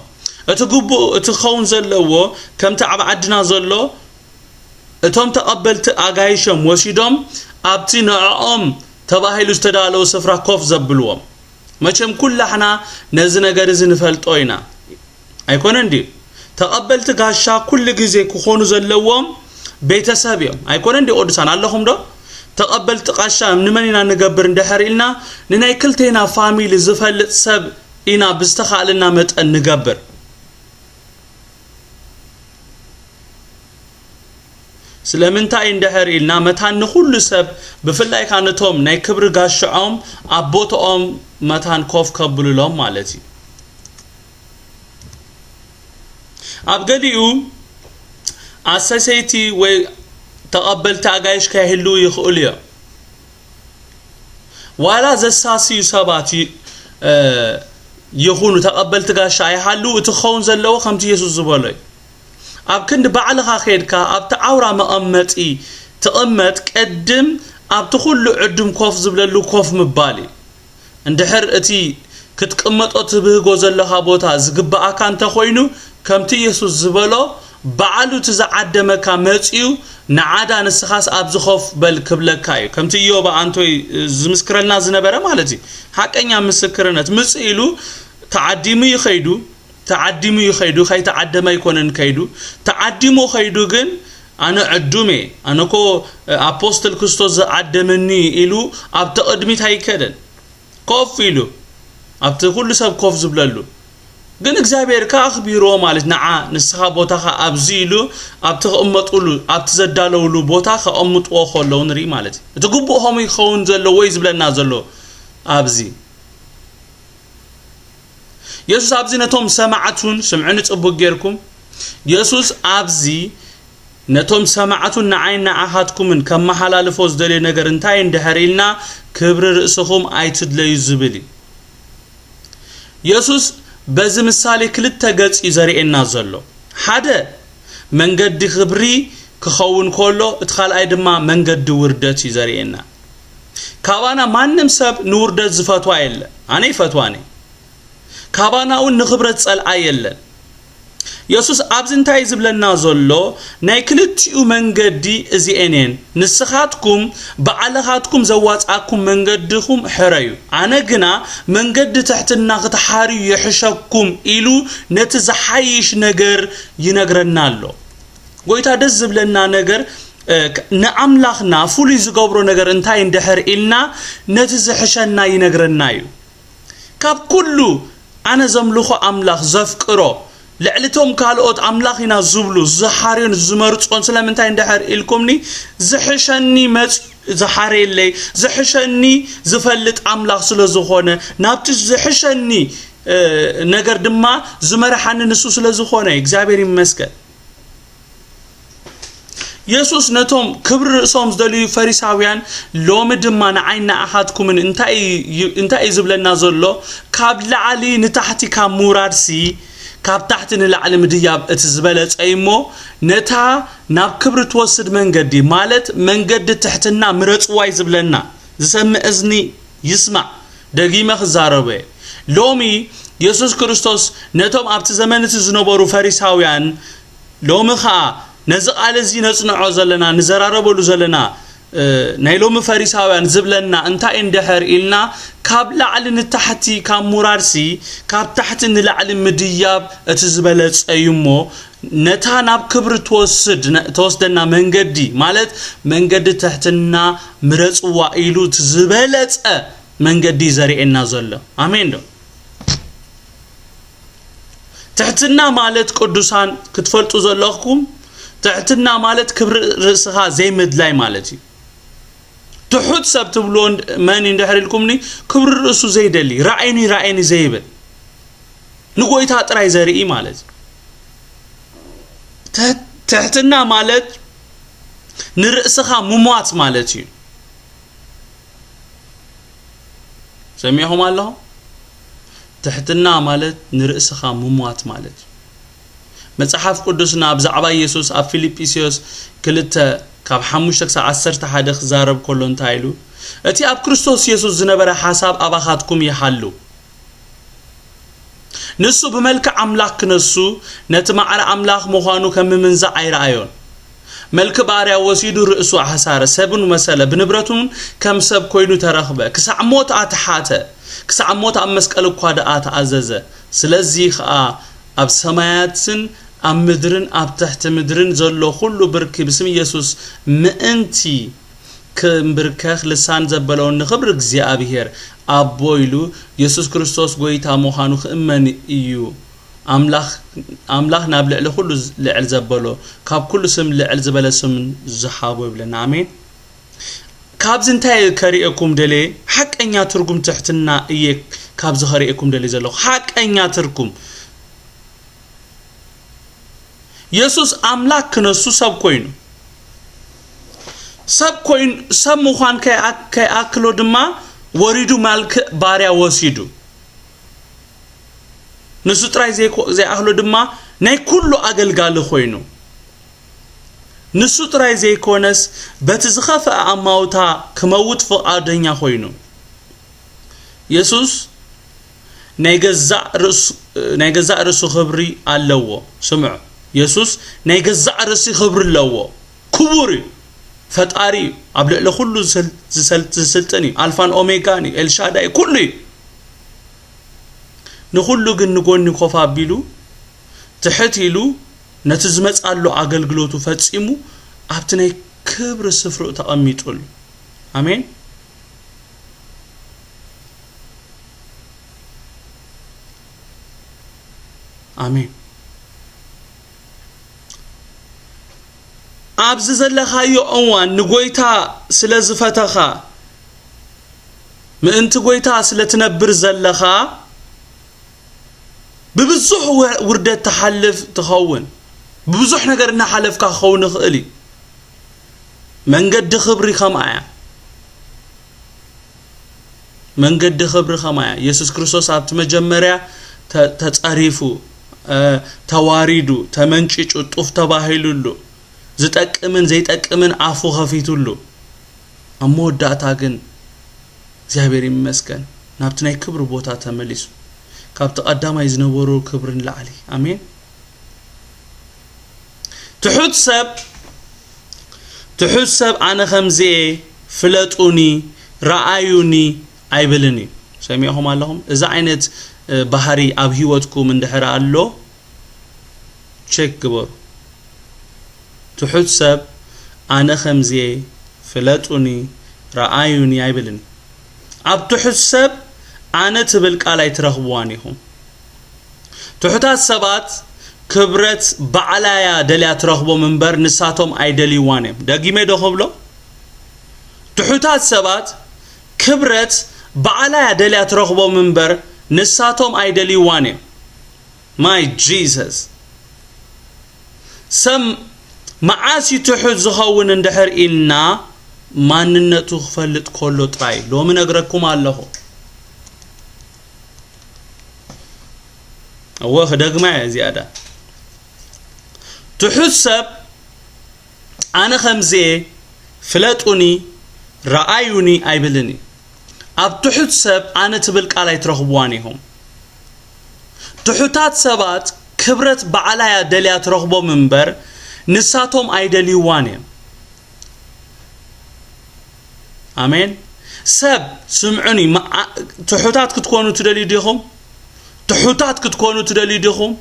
እቲ ግቡእ፣ እቲ ክኸውን ዘለዎ፣ ከምቲ ኣብ ዓድና ዘሎ፣ እቶም ተቐበልቲ ኣጋይሾም ወሲዶም ኣብቲ ንዕኦም ተባሂሉ ዝተዳለወ ስፍራ ኮፍ ዘብልዎም። መቸም ኩላሕና ነዚ ነገር እዚ ንፈልጦ ኢና። ኣይኮነን ድዩ? ተቐበልቲ ጋሻ ኩሉ ግዜ ክኾኑ ዘለዎም ቤተሰብ እዮም። ኣይኮነን ድዩ ቅዱሳን? ኣለኹም ዶ? ተቐበልቲ ጋሻ ንመን ኢና ንገብር እንድሕር ኢልና፣ ንናይ ክልቴና ፋሚሊ ዝፈልጥ ሰብ ኢና ብዝተኻእለና መጠን ንገብር። ስለምንታይ እንድሕር ኢልና፣ መታን ንኹሉ ሰብ፣ ብፍላይ ከኣ ነቶም ናይ ክብሪ ጋሽዖም ኣብ ቦትኦም መታን ኮፍ ከብሉሎም ማለት እዩ። ኣብ ገሊኡ ኣሰሰይቲ ወይ ተቐበልቲ ኣጋይሽ ከይህልዉ ይኽእሉ እዮም። ዋላ ዘሳስዩ ሰባት ይ-፣ እ፣ ይኹኑ ተቐበልቲ ጋሻ ኣይሃልዉ፣ እቲ ክኸውን ዘለዎ ከምቲ የሱስ ዝበሎ እዩ። ኣብ ክንዲ ባዕልኻ ኬድካ ኣብቲ ዓውራ መቐመጢ ትቕመጥ፣ ቅድም ኣብቲ ኩሉ ዕዱም ኮፍ ዝብለሉ ኮፍ ምባል እዩ። እንድሕር እቲ ክትቅመጦ ትብህጎ ዘለኻ ቦታ ዝግብኣካ እንተኾይኑ፣ ከምቲ የሱስ ዝበሎ፣ ባዕሉ እቲ ዝዓደመካ መጺኡ፣ "ንዓዳ ንስኻስ ኣብዚ ኮፍ በል" ክብለካ እዩ። ከምቲ ኢዮብ ኣንቶይ ዝምስክረልና ዝነበረ ማለት እዩ። ሓቀኛ ምስክርነት። ምጽእ ኢሉ ተዓዲሙ እዩ ከይዱ፣ ተዓዲሙ እዩ ከይዱ፣ ከይተዓደመ ኣይኮነን ከይዱ። ተዓዲሙ ከይዱ ግን፣ "ኣነ ዕዱም እየ፣ ኣነ እኮ ኣፖስትል ክርስቶስ ዝዓደመኒ" ኢሉ ኣብቲ ቅድሚት ኣይከደን። ኮፍ ኢሉ፣ ኣብቲ ኩሉ ሰብ ኮፍ ዝብለሉ፣ ግን እግዚኣብሔር ከኣ ኣኽቢርዎ ማለት፣ ንዓ ንስኻ ቦታኻ ኣብዚ ኢሉ ኣብቲ ክቕመጥሉ፣ ኣብቲ ዘዳለውሉ ቦታ ከቐምጥዎ ከለዉ ንርኢ ማለት እዩ። እቲ ግቡእ ከምኡ ይኸውን ዘለዎ እዩ ዝብለና ዘሎ ኣብዚ። የሱስ ኣብዚ ነቶም ሰማዕቱን፣ ስምዑኒ ጽቡቕ ጌርኩም፣ የሱስ ኣብዚ ነቶም ሰማዕቱን ንዓይን ንዓኻትኩምን ከመሓላልፎ ዝደልዮ ነገር እንታይ እንድሕር ኢልና፣ ክብሪ ርእስኹም ኣይትድለዩ ዝብል እዩ። የሱስ በዚ ምሳሌ ክልተ ገጽ እዩ ዘርእየና ዘሎ። ሓደ መንገዲ ክብሪ ክኸውን ከሎ፣ እቲ ካልኣይ ድማ መንገዲ ውርደት እዩ ዘርእየና። ካባና ማንም ሰብ ንውርደት ዝፈትዋ የለን። ኣነ ይፈትዋን እየ። ካባና እውን ንኽብረት ጸልኣ የለን። የሱስ ኣብዚ እንታይ እዩ ዝብለና ዘሎ? ናይ ክልቲኡ መንገዲ እዚኤን እየን። ንስኻትኩም ባዕልኻትኩም ዘዋጻኩም መንገድኹም ሕረዩ። ኣነ ግና መንገዲ ትሕትና ክትሓርዩ ይሕሸኩም ኢሉ ነቲ ዝሓይሽ ነገር ይነግረና ኣሎ። ጎይታ ደስ ዝብለና ነገር፣ እ፣ ክ-፣ ንኣምላኽና ፍሉይ ዝገብሮ ነገር እንታይ እንድሕር ኢልና ነቲ ዝሕሸና ይነግረና እዩ። ካብ ኩሉ ኣነ ዘምልኾ ኣምላኽ ዘፍቅሮ፣ ልዕሊ እቶም ካልኦት ኣምላኽ ኢና ዝብሉ ዝሓርዮን ዝመርጾን ስለምንታይ እንድሕር ኢልኩምኒ፣ ዝሕሸኒ መጽ-፣ ዝሓረየለይ፣ ዝሕሸኒ ዝፈልጥ ኣምላኽ ስለ ዝኾነ፣ ናብቲ ዝሕሸኒ፣ እ፣ ነገር ድማ ዝመርሓኒ ንሱ ስለ ዝኾነ፣ እግዚኣብሔር ይመስገን። የሱስ ነቶም ክብሪ ርእሶም ዝደልዩ ፈሪሳውያን፣ ሎሚ ድማ ንዓይ ንኣኻትኩምን እንታይ እዩ፣ እንታይ እዩ ዝብለና ዘሎ? ካብ ላዕሊ ንታሕቲ ካብ ምውራድሲ፣ ካብ ታሕቲ ንላዕሊ ምድያብ እቲ ዝበለጸ እዩ እሞ፣ ነታ ናብ ክብሪ ትወስድ መንገዲ፣ ማለት መንገዲ ትሕትና ምረጽዋ እዩ ዝብለና። ዝሰምዕ እዝኒ ይስማዕ። ደጊመ ክዛረቦ እየ። ሎሚ የሱስ ክርስቶስ ነቶም ኣብቲ ዘመን እቲ ዝነበሩ ፈሪሳውያን፣ ሎሚ ኸኣ ነዚ ቃል እዚ ነጽንዖ ዘለና፣ ንዘራረበሉ ዘለና፣ እ፣ ናይ ሎሚ ፈሪሳውያን ዝብለና እንታይ እንድሕር ኢልና፣ ካብ ላዕሊ ንታሕቲ ካብ ምውራድሲ፣ ካብ ታሕቲ ንላዕሊ ምድያብ እቲ ዝበለጸ እዩ እሞ፣ ነታ ናብ ክብሪ ትወስድ-፣ ነ-፣ ተወስደና መንገዲ፣ ማለት መንገዲ ትሕትና ምረጽዋ ኢሉ እቲ ዝበለጸ መንገዲ ዘርእየና ዘሎ። ኣሜን ዶ? ትሕትና ማለት ቅዱሳን ክትፈልጡ ዘለኹም፣ ትሕትና ማለት ክብሪ ርእስኻ ዘይምድላይ ማለት እዩ። ትሑት ሰብ ትብልዎ እንድ-፣ መን እዩ እንድሕር ኢልኩምኒ፣ ክብሪ ርእሱ ዘይደሊ፣ ራእይኒ ራእይኒ ዘይብል፣ ንጎይታ ጥራይ ዘርኢ ማለት እዩ። ትሕ-፣ ትሕትና ማለት ንርእስኻ ምሟት ማለት እዩ። ሰሚዕኹም ኣለኹም? ትሕትና ማለት ንርእስኻ ምሟት ማለት እዩ። መጽሓፍ ቅዱስና ብዛዕባ የሱስ ኣብ ፊልጵስዮስ ክልተ ካብ ሓሙሽተ ክሳብ ዓሰርተ ሓደ ክዛረብ ከሎ እንታይ ኢሉ? እቲ ኣብ ክርስቶስ የሱስ ዝነበረ ሓሳብ ኣባኻትኩም ይሃሉ። ንሱ ብመልክዕ ኣምላኽ ክነሱ፣ ነቲ ማዕረ ኣምላኽ ምዃኑ ከም ምምንዛዕ ኣይረኣዮን። መልክዕ ባርያ ወሲዱ ርእሱ ኣሕሳረ፣ ሰብን መሰለ፣ ብንብረቱን ከም ሰብ ኮይኑ ተረኽበ፣ ክሳዕ ሞት ኣትሓተ፣ ክሳዕ ሞት ኣብ መስቀል እኳ ደኣ ተኣዘዘ። ስለዚ ኸኣ ኣብ ሰማያትን ኣብ ምድርን ኣብ ትሕቲ ምድርን ዘሎ ኹሉ ብርኪ ብስም ኢየሱስ ምእንቲ ክምብርከኽ ልሳን ዘበለውን ንኽብሪ እግዚኣብሔር ኣቦ ኢሉ የሱስ ክርስቶስ ጐይታ ምዃኑ ክእመን እዩ። ኣምላኽ፣ ኣምላኽ ናብ ልዕሊ ኹሉ ልዕል ዘበሎ፣ ካብ ኩሉ ስም ልዕል ዝበለ ስም ዝሃቦ ይብለና። ኣሜን። ካብዚ እንታይ ከርእየኩም ደልየ? ሓቀኛ ትርጉም ትሕትና እየ ካብዚ ከርእየኩም ደልየ ዘለኹ። ሓቀኛ ትርጉም። የሱስ ኣምላኽ ክነሱ ሰብ ኮይኑ፣ ሰብ ኮይኑ፣ ሰብ ምዃን ከይኣ-፣ ከይኣክሎ ድማ ወሪዱ መልክዕ ባርያ ወሲዱ። ንሱ ጥራይ ዘይኮ-፣ ዘይኣኽሎ ድማ ናይ ኩሉ ኣገልጋሊ ኮይኑ። ንሱ ጥራይ ዘይኮነስ በቲ ዝኸፍአ ኣማውታ ክመውት ፍቓደኛ ኮይኑ። የሱስ ናይ ገዛእ ርእሱ፣ ናይ ገዛእ ርእሱ ክብሪ ኣለዎ። ስምዑ፣ የሱስ ናይ ገዛእ ርእሲ ክብሪ ኣለዎ። ክቡር እዩ። ፈጣሪ እዩ። ኣብ ልዕሊ ኩሉ ዝሰል-፣ ዝሰል-፣ ዝስልጥን እዩ። ኣልፋን ኦሜጋን እዩ። ኤልሻዳይ ኩሉ እዩ። ንኹሉ ግን ንጎኒ ኮፍ ኣቢሉ፣ ትሕት ኢሉ፣ ነቲ ዝመጻሉ ኣገልግሎቱ ፈጺሙ፣ ኣብቲ ናይ ክብሪ ስፍርኡ ተቐሚጡ ኣሎ። ኣሜን። ኣሜን። ኣብዚ ዘለኻዮ እዋን ንጎይታ ስለ ዝፈተኻ፣ ምእንቲ ጎይታ ስለ ትነብር ዘለኻ፣ ብብዙሕ ው-፣ ውርደት ትሓልፍ ትኸውን። ብብዙሕ ነገር እናሓለፍካ ክኸውን ይኽእል እዩ። መንገዲ ክብሪ ከምኣ እያ። መንገዲ ክብሪ ከምኣ እያ። የሱስ ክርስቶስ ኣብቲ መጀመርያ ተ-፣ ተጸሪፉ፣ እ፣ ተዋሪዱ፣ ተመንጭጩ፣ ጡፍ ተባሂሉሉ፣ ዝጠቅምን ዘይጠቅምን ኣፉ ከፊቱሉ። ኣብ መወዳእታ ግን እግዚኣብሔር ይመስገን፣ ናብቲ ናይ ክብሪ ቦታ ተመሊሱ፣ ካብቲ ቀዳማይ ዝነበሮ ክብሪ ንላዕሊ። ኣሜን። ትሑት ሰብ፣ ትሑት ሰብ ኣነ ከምዚ እየ፣ ፍለጡኒ፣ ረኣዩኒ ኣይብልን እዩ። ሰሚዕኹም ኣለኹም? እዚ ዓይነት፣ እ፣ ባህሪ ኣብ ህይወትኩም እንድሕር ኣሎ፣ ቸክ ግበሩ። ትሑት ሰብ ኣነ ከምዚ እየ፣ ፍለጡኒ፣ ረኣዩኒ ኣይብልን። ኣብ ትሑት ሰብ ኣነ ትብል ቃል ኣይትረኽብዋን ኢኹም። ትሑታት ሰባት ክብረት ባዕላያ ደልያ ትረኽቦም እምበር ንሳቶም ኣይደልይዋን እዮም። ደጊመ ዶ ክብሎ? ትሑታት ሰባት ክብረት ባዕላያ ደልያ ትረኽቦም እምበር ንሳቶም ኣይደልይዋን እዮም። My Jesus። ሰብ መዓስ እዩ ትሑት ዝኸውን እንድሕር ኢልና፣ ማንነቱ ክፈልጥ ከሎ ጥራይ። ሎሚ ነግረኩም ኣለኹ። እወ፣ ክደግማ እየ እዚኣ ዳ። ትሑት ሰብ ኣነ ከምዚ እየ፣ ፍለጡኒ፣ ረኣዩኒ ኣይብልን እዩ። ኣብ ትሑት ሰብ ኣነ ትብል ቃል ኣይትረኽብዋን ኢኹም። ትሑታት ሰባት ክብረት ባዕላያ ደልያ ትረኽቦም እምበር ንሳቶም ኣይደልይዋን እዮም። ኣሜን። ሰብ ስምዑኒ፣ መዓ-፣ ትሑታት ክትኮኑ ትደልዩ ዲኹም? ትሑታት ክትኮኑ ትደልዩ ዲኹም?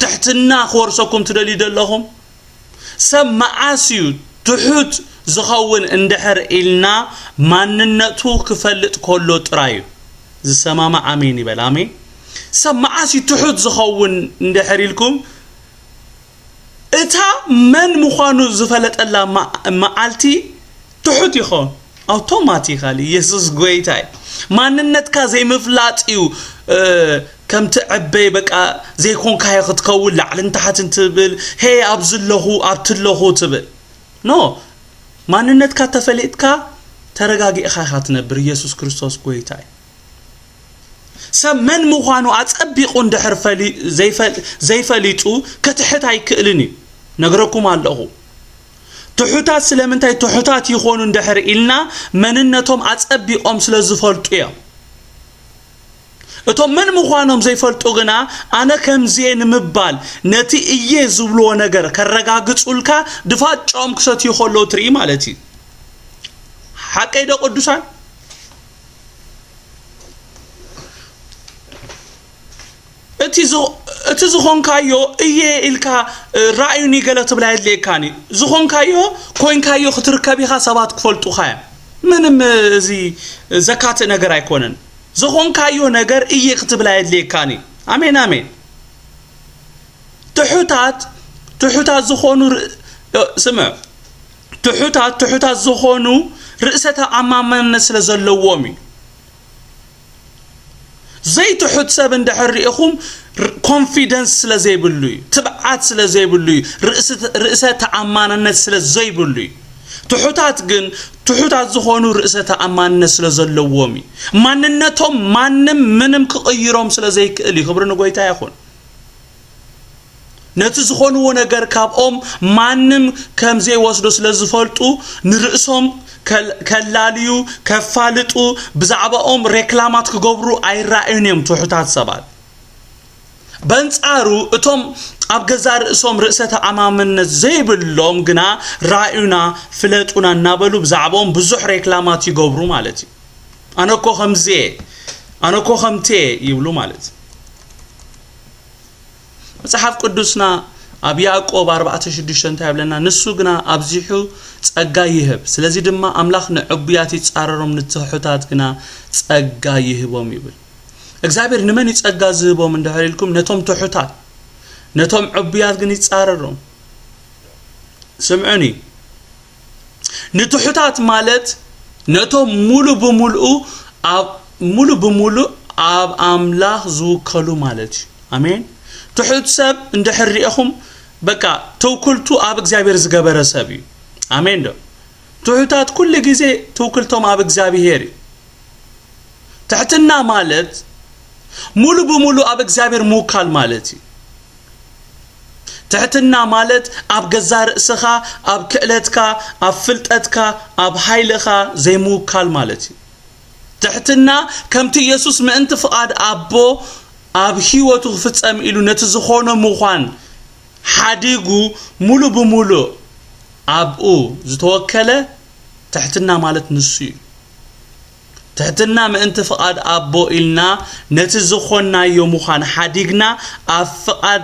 ትሕትና ክወርሰኩም ትደልዩ ደለኹም? ሰብ መዓስ እዩ ትሑት ዝኸውን እንድሕር ኢልና፣ ማንነቱ ክፈልጥ ከሎ ጥራይ እዩ። ዝሰማማዕ ኣሜን ይበል። ኣሜን። ሰብ መዓስ እዩ ትሑት ዝኸውን እንድሕር ኢልኩም፣ እታ መን ምዃኑ ዝፈለጠላ መ-፣ መዓልቲ ትሑት ይኸውን። ኣውቶማቲካሊ የሱስ ጎይታ እዩ። ማንነትካ ዘይምፍላጥ እዩ፣ እ፣ ከምቲ ዕበይ በቃ ዘይኮንካዮ ክትከውን ላዕልን ታሕትን ትብል፣ ሄ ኣብዚ ኣለኹ፣ ኣብቲ ኣለኹ ትብል። ኖ፣ ማንነትካ ተፈሊጥካ ተረጋጊእኻ ኢኻ ትነብር። የሱስ ክርስቶስ ጎይታ እዩ። ሰብ መን ምዃኑ ኣጸቢቑ እንድሕር ፈሊ-፣ ዘይፈል-፣ ዘይፈሊጡ ክትሕት ኣይክእልን እዩ። ነግረኩም ኣለኹ። ትሑታት ስለምንታይ ትሑታት ይኾኑ እንድሕር ኢልና፣ መንነቶም ኣጸቢቖም ስለ ዝፈልጡ እዮም። እቶም መን ምዃኖም ዘይፈልጡ ግና፣ ኣነ ከምዚ እየ ንምባል፣ ነቲ እየ ዝብልዎ ነገር ከረጋግጹልካ ድፋጫኦም ክሰትዩ ከለዉ ትርኢ ማለት እዩ። ሓቀይ ዶ ቅዱሳን? እቲ ዝ-፣ እቲ ዝኾንካዮ እየ ኢልካ፣ እ፣ ራእዩኒ ገለ ትብላ የድልየካን እዩ። ዝኾንካዮ፣ ኮይንካዮ ክትርከብ ኢኻ፣ ሰባት ክፈልጡኻ እዮም። ምንም፣ እ፣ እዚ ዘካትእ ነገር ኣይኮነን። ዝኾንካዮ ነገር እየ ክትብላ የድልየካን እዩ። ኣሜን፣ ኣሜን። ትሑታት፣ ትሑታት ዝኾኑ ር-፣ እ፣ ስምዕ፣ ትሑታት፣ ትሑታት ዝኾኑ ርእሰ ተኣማመነት ስለ ዘለዎም እዩ። ዘይትሑት ሰብ እንድሕር ርኢኹም፣ ር-፣ ኮንፊደንስ ስለ ዘይብሉ እዩ፣ ትብዓት ስለ ዘይብሉ እዩ፣ ርእስ-፣ ርእሰ ተኣማንነት ስለ ዘይብሉ እዩ። ትሑታት ግን፣ ትሑታት ዝኾኑ ርእሰ ተኣማንነት ስለ ዘለዎም እዩ። ማንነቶም ማንም ምንም ክቕይሮም ስለ ዘይክእል እዩ። ክብሪ ንጎይታ ይኹን። ነቲ ዝኾንዎ ነገር ካብኦም ማንም ከም ዘይወስዶ ስለ ዝፈልጡ፣ ንርእሶም ከል-፣ ከላልዩ፣ ከፋልጡ፣ ብዛዕባኦም ሬክላማት ክገብሩ ኣይረኣዩን እዮም ትሑታት ሰባት። በንጻሩ፣ እቶም ኣብ ገዛእ ርእሶም ርእሰ ተኣማመነት ዘይብሎም ግና፣ "ራእዩና፣ ፍለጡና" እናበሉ ብዛዕባኦም ብዙሕ ሬክላማት ይገብሩ ማለት እዩ። "ኣነ እኮ ከምዚ እየ፣ ኣነ እኮ ከምቲ እየ" ይብሉ ማለት እዩ። መጽሓፍ ቅዱስና ኣብ ያዕቆብ ኣርባዕተ ሽዱሽተ እንታይ ይብለና? "ንሱ ግና ኣብዚሑ ጸጋ ይህብ፣ ስለዚ ድማ ኣምላኽ ንዕቡያት ይጻረሮም፣ ንትሑታት ግና ጸጋ ይህቦም" ይብል። እግዚኣብሔር ንመን እዩ ጸጋ ዝህቦም እንድሕር ኢልኩም፣ ነቶም ትሑታት፣ ነቶም ዕቡያት ግን ይጻረሮም። ስምዑኒ፣ ንትሑታት ማለት ነቶም ሙሉ ብምሉኡ ኣብ ሙሉ ብምሉእ ኣብ ኣምላኽ ዝውከሉ ማለት እዩ። ኣሜን። ትሑት ሰብ እንድሕር ሪእኹም፣ በቃ፣ ትውክልቱ ኣብ እግዚኣብሔር ዝገበረ ሰብ እዩ። ኣሜን ዶ? ትሑታት ኩሉ ግዜ ትውክልቶም ኣብ እግዚኣብሔር እዩ። ትሕትና ማለት ሙሉ ብምሉእ ኣብ እግዚኣብሔር ምውካል ማለት እዩ። ትሕትና ማለት ኣብ ገዛ ርእስኻ፣ ኣብ ክእለትካ፣ ኣብ ፍልጠትካ፣ ኣብ ሓይልኻ ዘይምውካል ማለት እዩ። ትሕትና ከምቲ ኢየሱስ ምእንቲ ፍቓድ ኣቦ ኣብ ህይወቱ ክፍጸም ኢሉ ነቲ ዝኾኖ ምዃን ሓዲጉ፣ ሙሉ ብምሉእ ኣብኡ ዝተወከለ፣ ትሕትና ማለት ንሱ እዩ። ትሕትና ምእንቲ ፍቓድ ኣቦ ኢልና ነቲ ዝኾንናዮ ምዃን ሓዲግና ኣብ ፍቓድ፣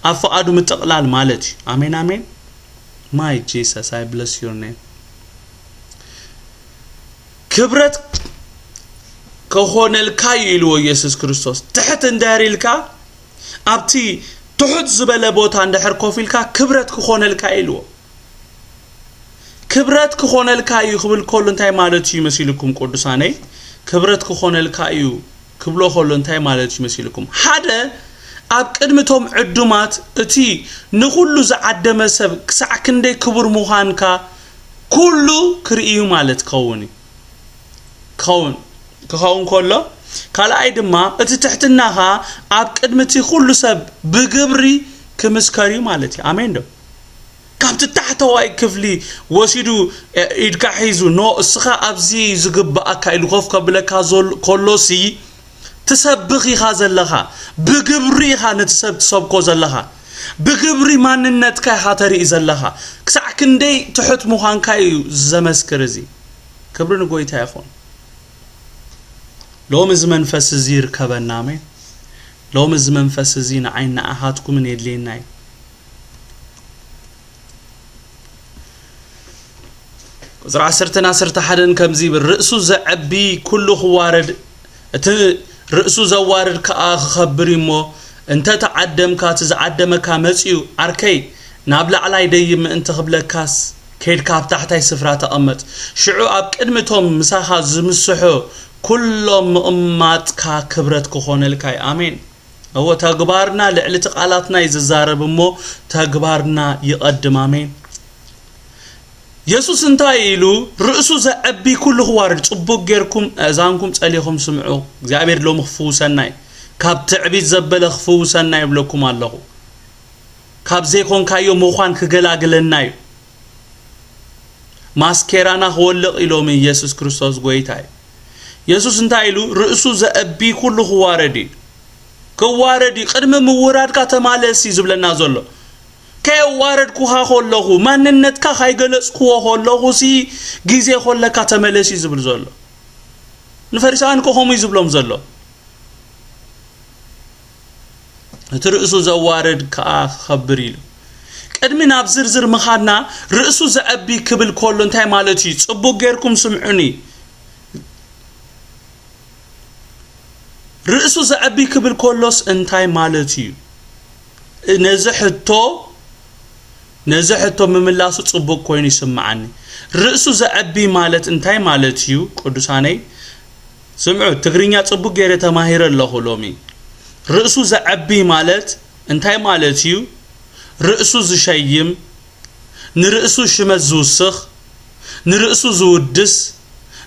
ኣብ ፍቓዱ ምጥቕላል ማለት እዩ። ኣሜን፣ ኣሜን። My Jesus, I bless your name። ክብረት ክኾነልካ እዩ ኢልዎ ኢየሱስ ክርስቶስ። ትሕት እንድሕር ኢልካ፣ ኣብቲ ትሑት ዝበለ ቦታ እንድሕር ኮፍ ኢልካ፣ ክብረት ክኾነልካ እዩ ኢልዎ። ክብረት ክኾነልካ እዩ ክብል ከሎ እንታይ ማለት እዩ መሲልኩም ቅዱሳነይ? ክብረት ክኾነልካ እዩ ክብሎ ከሎ እንታይ ማለት እዩ መሲልኩም? ሓደ፣ ኣብ ቅድሚ እቶም ዕዱማት እቲ ንኹሉ ዝዓደመ ሰብ ክሳዕ ክንደይ ክቡር ምዃንካ ኩሉ ክርኢ እዩ ማለት ክኸውን እዩ። ክኸውን፣ ክኸውን ከሎ፣ ካልኣይ ድማ እቲ ትሕትናኻ ኣብ ቅድሚ እቲ ኩሉ ሰብ ብግብሪ ክምስከር እዩ ማለት እዩ። ኣሜን ዶ? ካብቲ ታሕተዋይ ክፍሊ ወሲዱ፣ እ፣ ኢድካ ሒዙ፣ "ኖ፣ እስኻ ኣብዚ ዝግብኣካ" ኢሉ ኮፍ ከብለካ ዘል-፣ ከሎሲ፣ ትሰብኽ ኢኻ ዘለኻ። ብግብሪ ኢኻ ነቲ ሰብ ትሰብኮ ዘለኻ። ብግብሪ ማንነትካ ኢኻ ተርኢ ዘለኻ። ክሳዕ ክንደይ ትሑት ምዃንካ እዩ ዘመስክር እዚ። ክብሪ ንጎይታ ይኹን። ሎሚ እዚ መንፈስ እዚ ይርከበና። ኣሜን። ሎሚ እዚ መንፈስ እዚ ንዓይ ንኣኻትኩምን የድልየና እዩ። ቁጽሪ ዓሰርተን ዓሰርተ ሓደን ከምዚ ይብል፣ "ርእሱ ዘዐቢ ኩሉ ክዋረድ፣ እቲ ርእሱ ዘዋርድ ከኣ ክኸብር እዩ እሞ፣ እንተ ተዓደምካ፣ እቲ ዝዓደመካ መጺኡ፣ ዓርከይ፣ ናብ ላዕላይ ደይብ ምእንቲ ክብለካስ፣ ኬድካ ኣብ ታሕታይ ስፍራ ተቐመጥ። ሽዑ ኣብ ቅድሚ እቶም ምሳኻ ዝምስሑ ኩሎም ምቕማጥካ ክብረት ክኾነልካ እዩ።" ኣሜን። እወ፣ ተግባርና ልዕሊ እቲ ቃላትና እዩ ዝዛረብ እሞ፣ ተግባርና ይቐድም። ኣሜን። የሱስ እንታይ ኢሉ? "ርእሱ ዘዐቢ ኩሉ ክዋርድ፣ ጽቡቕ ጌርኩም ኣእዛንኩም ጸሊኹም ስምዑ፣ እግዚኣብሔር ሎሚ ክፍውሰና እዩ፣ ካብ ትዕቢት ዘበለ ክፍውሰና ይብለኩም ኣለኹ፣ ካብ ዘይኮንካዮ ምዃን ክገላግለና እዩ፣ ማስኬራና ክወልቕ እዩ ሎሚ ኢየሱስ ክርስቶስ ጎይታ እዩ።" የሱስ እንታይ ኢሉ? "ርእሱ ዘዐቢ ኩሉ ክዋረድ እዩ፣ ክዋረድ እዩ፣ ቅድሚ ምውራድካ ተማለስ እዩ ዝብለና ዘሎ። ከየዋረድኩኻ ከለኹ፣ ማንነትካ ካይገለጽክዎ ከለኹ ሲ ግዜ ከለካ ተመለስ እዩ ዝብል ዘሎ። ንፈሪሳውያን እኮ ከምኡ እዩ ዝብሎም ዘሎ። እቲ ርእሱ ዘዋርድ ከኣ ክኸብር ኢሉ። ቅድሚ ናብ ዝርዝር ምኻድና፣ ርእሱ ዘዐቢ ክብል ከሎ እንታይ ማለት እዩ? ጽቡቕ ጌርኩም ስምዑኒ። ርእሱ ዘዐቢ ክብል ከሎስ እንታይ ማለት እዩ? ነዚ ሕቶ፣ ነዚ ሕቶ ምምላሱ ጽቡቕ ኮይኑ ይስምዓኒ። ርእሱ ዘዐቢ ማለት እንታይ ማለት እዩ? ቅዱሳነይ፣ ስምዑ፣ ትግርኛ ጽቡቕ ገይረ ተማሂረ ኣለኹ ሎሚ። ርእሱ ዘዐቢ ማለት እንታይ ማለት እዩ? ርእሱ ዝሸይም፣ ንርእሱ ሽመት ዝውስኽ፣ ንርእሱ ዝውድስ፣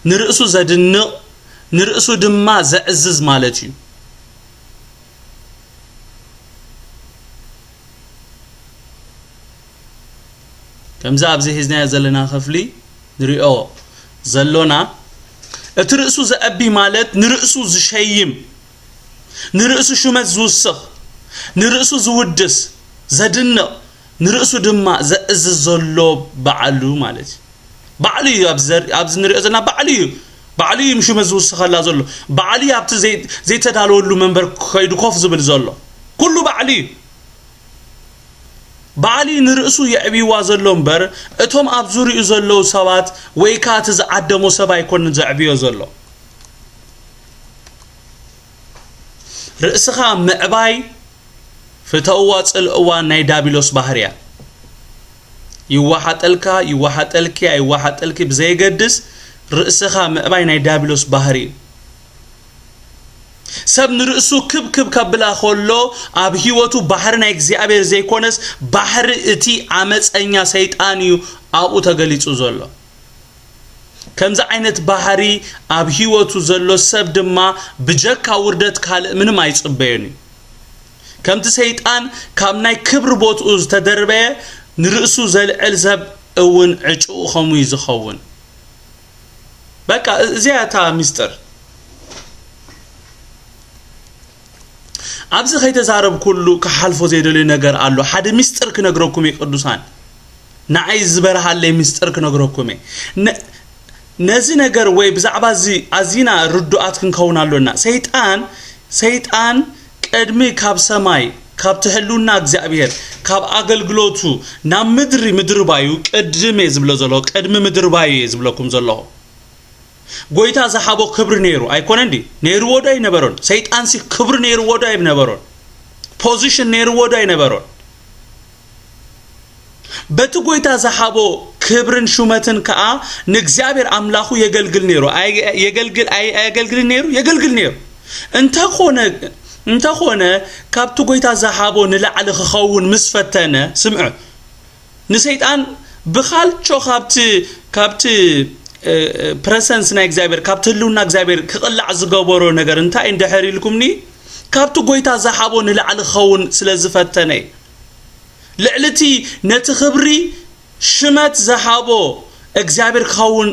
ንርእሱ ዘድንቕ፣ ንርእሱ ድማ ዘዕዝዝ ማለት እዩ። ከምዚ ኣብዚ ሒዝናዮ ዘለና ክፍሊ ንሪኦ ዘሎና፣ እቲ ርእሱ ዘዐቢ ማለት ንርእሱ ዝሸይም፣ ንርእሱ ሹመት ዝውስኽ፣ ንርእሱ ዝውድስ፣ ዘድንቕ፣ ንርእሱ ድማ ዘእዝዝ ዘሎ ባዕሉ ማለት እዩ። ባዕሉ እዩ ኣብዚ ዘር-፣ ኣብዚ ንሪኦ ዘለና ባዕሉ እዩ። ባዕሉ እዩ ሹመት ዝውስኸላ ዘሎ። ባዕሉ እዩ ኣብቲ ዘይ-፣ ዘይተዳለወሉ መንበር ከይዱ ኮፍ ዝብል ዘሎ። ኩሉ ባዕሉ እዩ። ባዕሉ እዩ ንርእሱ የዕብይዋ ዘሎ እምበር፣ እቶም ኣብ ዙርያኡ ዘለዉ ሰባት ወይ ከኣ እቲ ዝዓደሞ ሰብ ኣይኮነን ዘዕብዮ ዘሎ። ርእስኻ ምዕባይ ፍተውዋ ጽልእዋ ናይ ዳቢሎስ ባህሪ እያ። ይወሓጠልካ ይወሓጠልኪ ኣይወሓጠልኪ ብዘየገድስ፣ ርእስኻ ምዕባይ ናይ ዳቢሎስ ባህሪ እዩ። ሰብ ንርእሱ ክብ ክብ ከብላ ከሎ፣ ኣብ ህይወቱ ባሕሪ ናይ እግዚኣብሔር ዘይኮነስ፣ ባሕሪ እቲ ዓመፀኛ ሰይጣን እዩ ኣብኡ ተገሊጹ ዘሎ። ከምዚ ዓይነት ባህሪ ኣብ ህይወቱ ዘሎ ሰብ ድማ፣ ብጀካ ውርደት ካልእ ምንም ኣይጽበዮን እዩ። ከምቲ ሰይጣን ካብ ናይ ክብሪ ቦትኡ ዝተደርበየ፣ ንርእሱ ዘልዕል ሰብ እውን ዕጭኡ ከምኡ እዩ ዝኸውን። በቃ፣ እዚኣ እታ ሚስጥር። ኣብዚ ከይተዛረብኩሉ ክሓልፎ ዘይደልዮ ነገር ኣሎ። ሓደ ሚስጥር ክነግረኩም እየ ቅዱሳን። ንዓይ ዝበርሃለይ ሚስጥር ክነግረኩም እየ። ነ-፣ ነዚ ነገር ወይ ብዛዕባ እዚ ኣዚና ርዱኣት ክንከውን ኣሎና። ሰይጣን፣ ሰይጣን ቅድሚ ካብ ሰማይ፣ ካብ ትህልውና እግዚኣብሔር፣ ካብ ኣገልግሎቱ ናብ ምድሪ ምድርባዩ ቅድም እየ ዝብሎ ዘለኹ፣ ቅድሚ ምድርባዩ እየ ዝብለኩም ዘለኹ። ጎይታ ዝሃቦ ክብሪ ነይሩ ኣይኮነን ድዩ? ነይርዎ ዶ ኣይነበሮን? ሰይጣንሲ ክብሪ ነይርዎ ዶ ኣይነበሮን? ፖዚሽን ነይርዎ ዶ ኣይነበሮን? በቲ ጎይታ ዝሃቦ ክብርን ሹመትን ከኣ ንእግዚኣብሔር ኣምላኹ የገልግል ነይሩ። ኣይ-፣ የገልግል፣ ኣይ-፣ ኣየገልግልን ነይሩ? የገልግል ነይሩ። እንተኾነ፣ እንተኾነ ካብቲ ጎይታ ዝሃቦ ንላዕሊ ክኸውን ምስ ፈተነ፣ ስምዑ፣ ንሰይጣን ብኻልቾ ካብቲ፣ ካብቲ፣ እ፣ ፕረሰንስ ናይ እግዚኣብሔር፣ ካብቲ ህልውና እግዚኣብሔር ክቕላዕ ዝገበሮ ነገር እንታይ እንድሕር ኢልኩምኒ፣ ካብቲ ጎይታ ዝሃቦ ንላዕሊ ክኸውን ስለ ዝፈተነ እዩ። ልዕሊ እቲ ነቲ ክብሪ ሽመት ዝሃቦ እግዚኣብሔር ክኸውን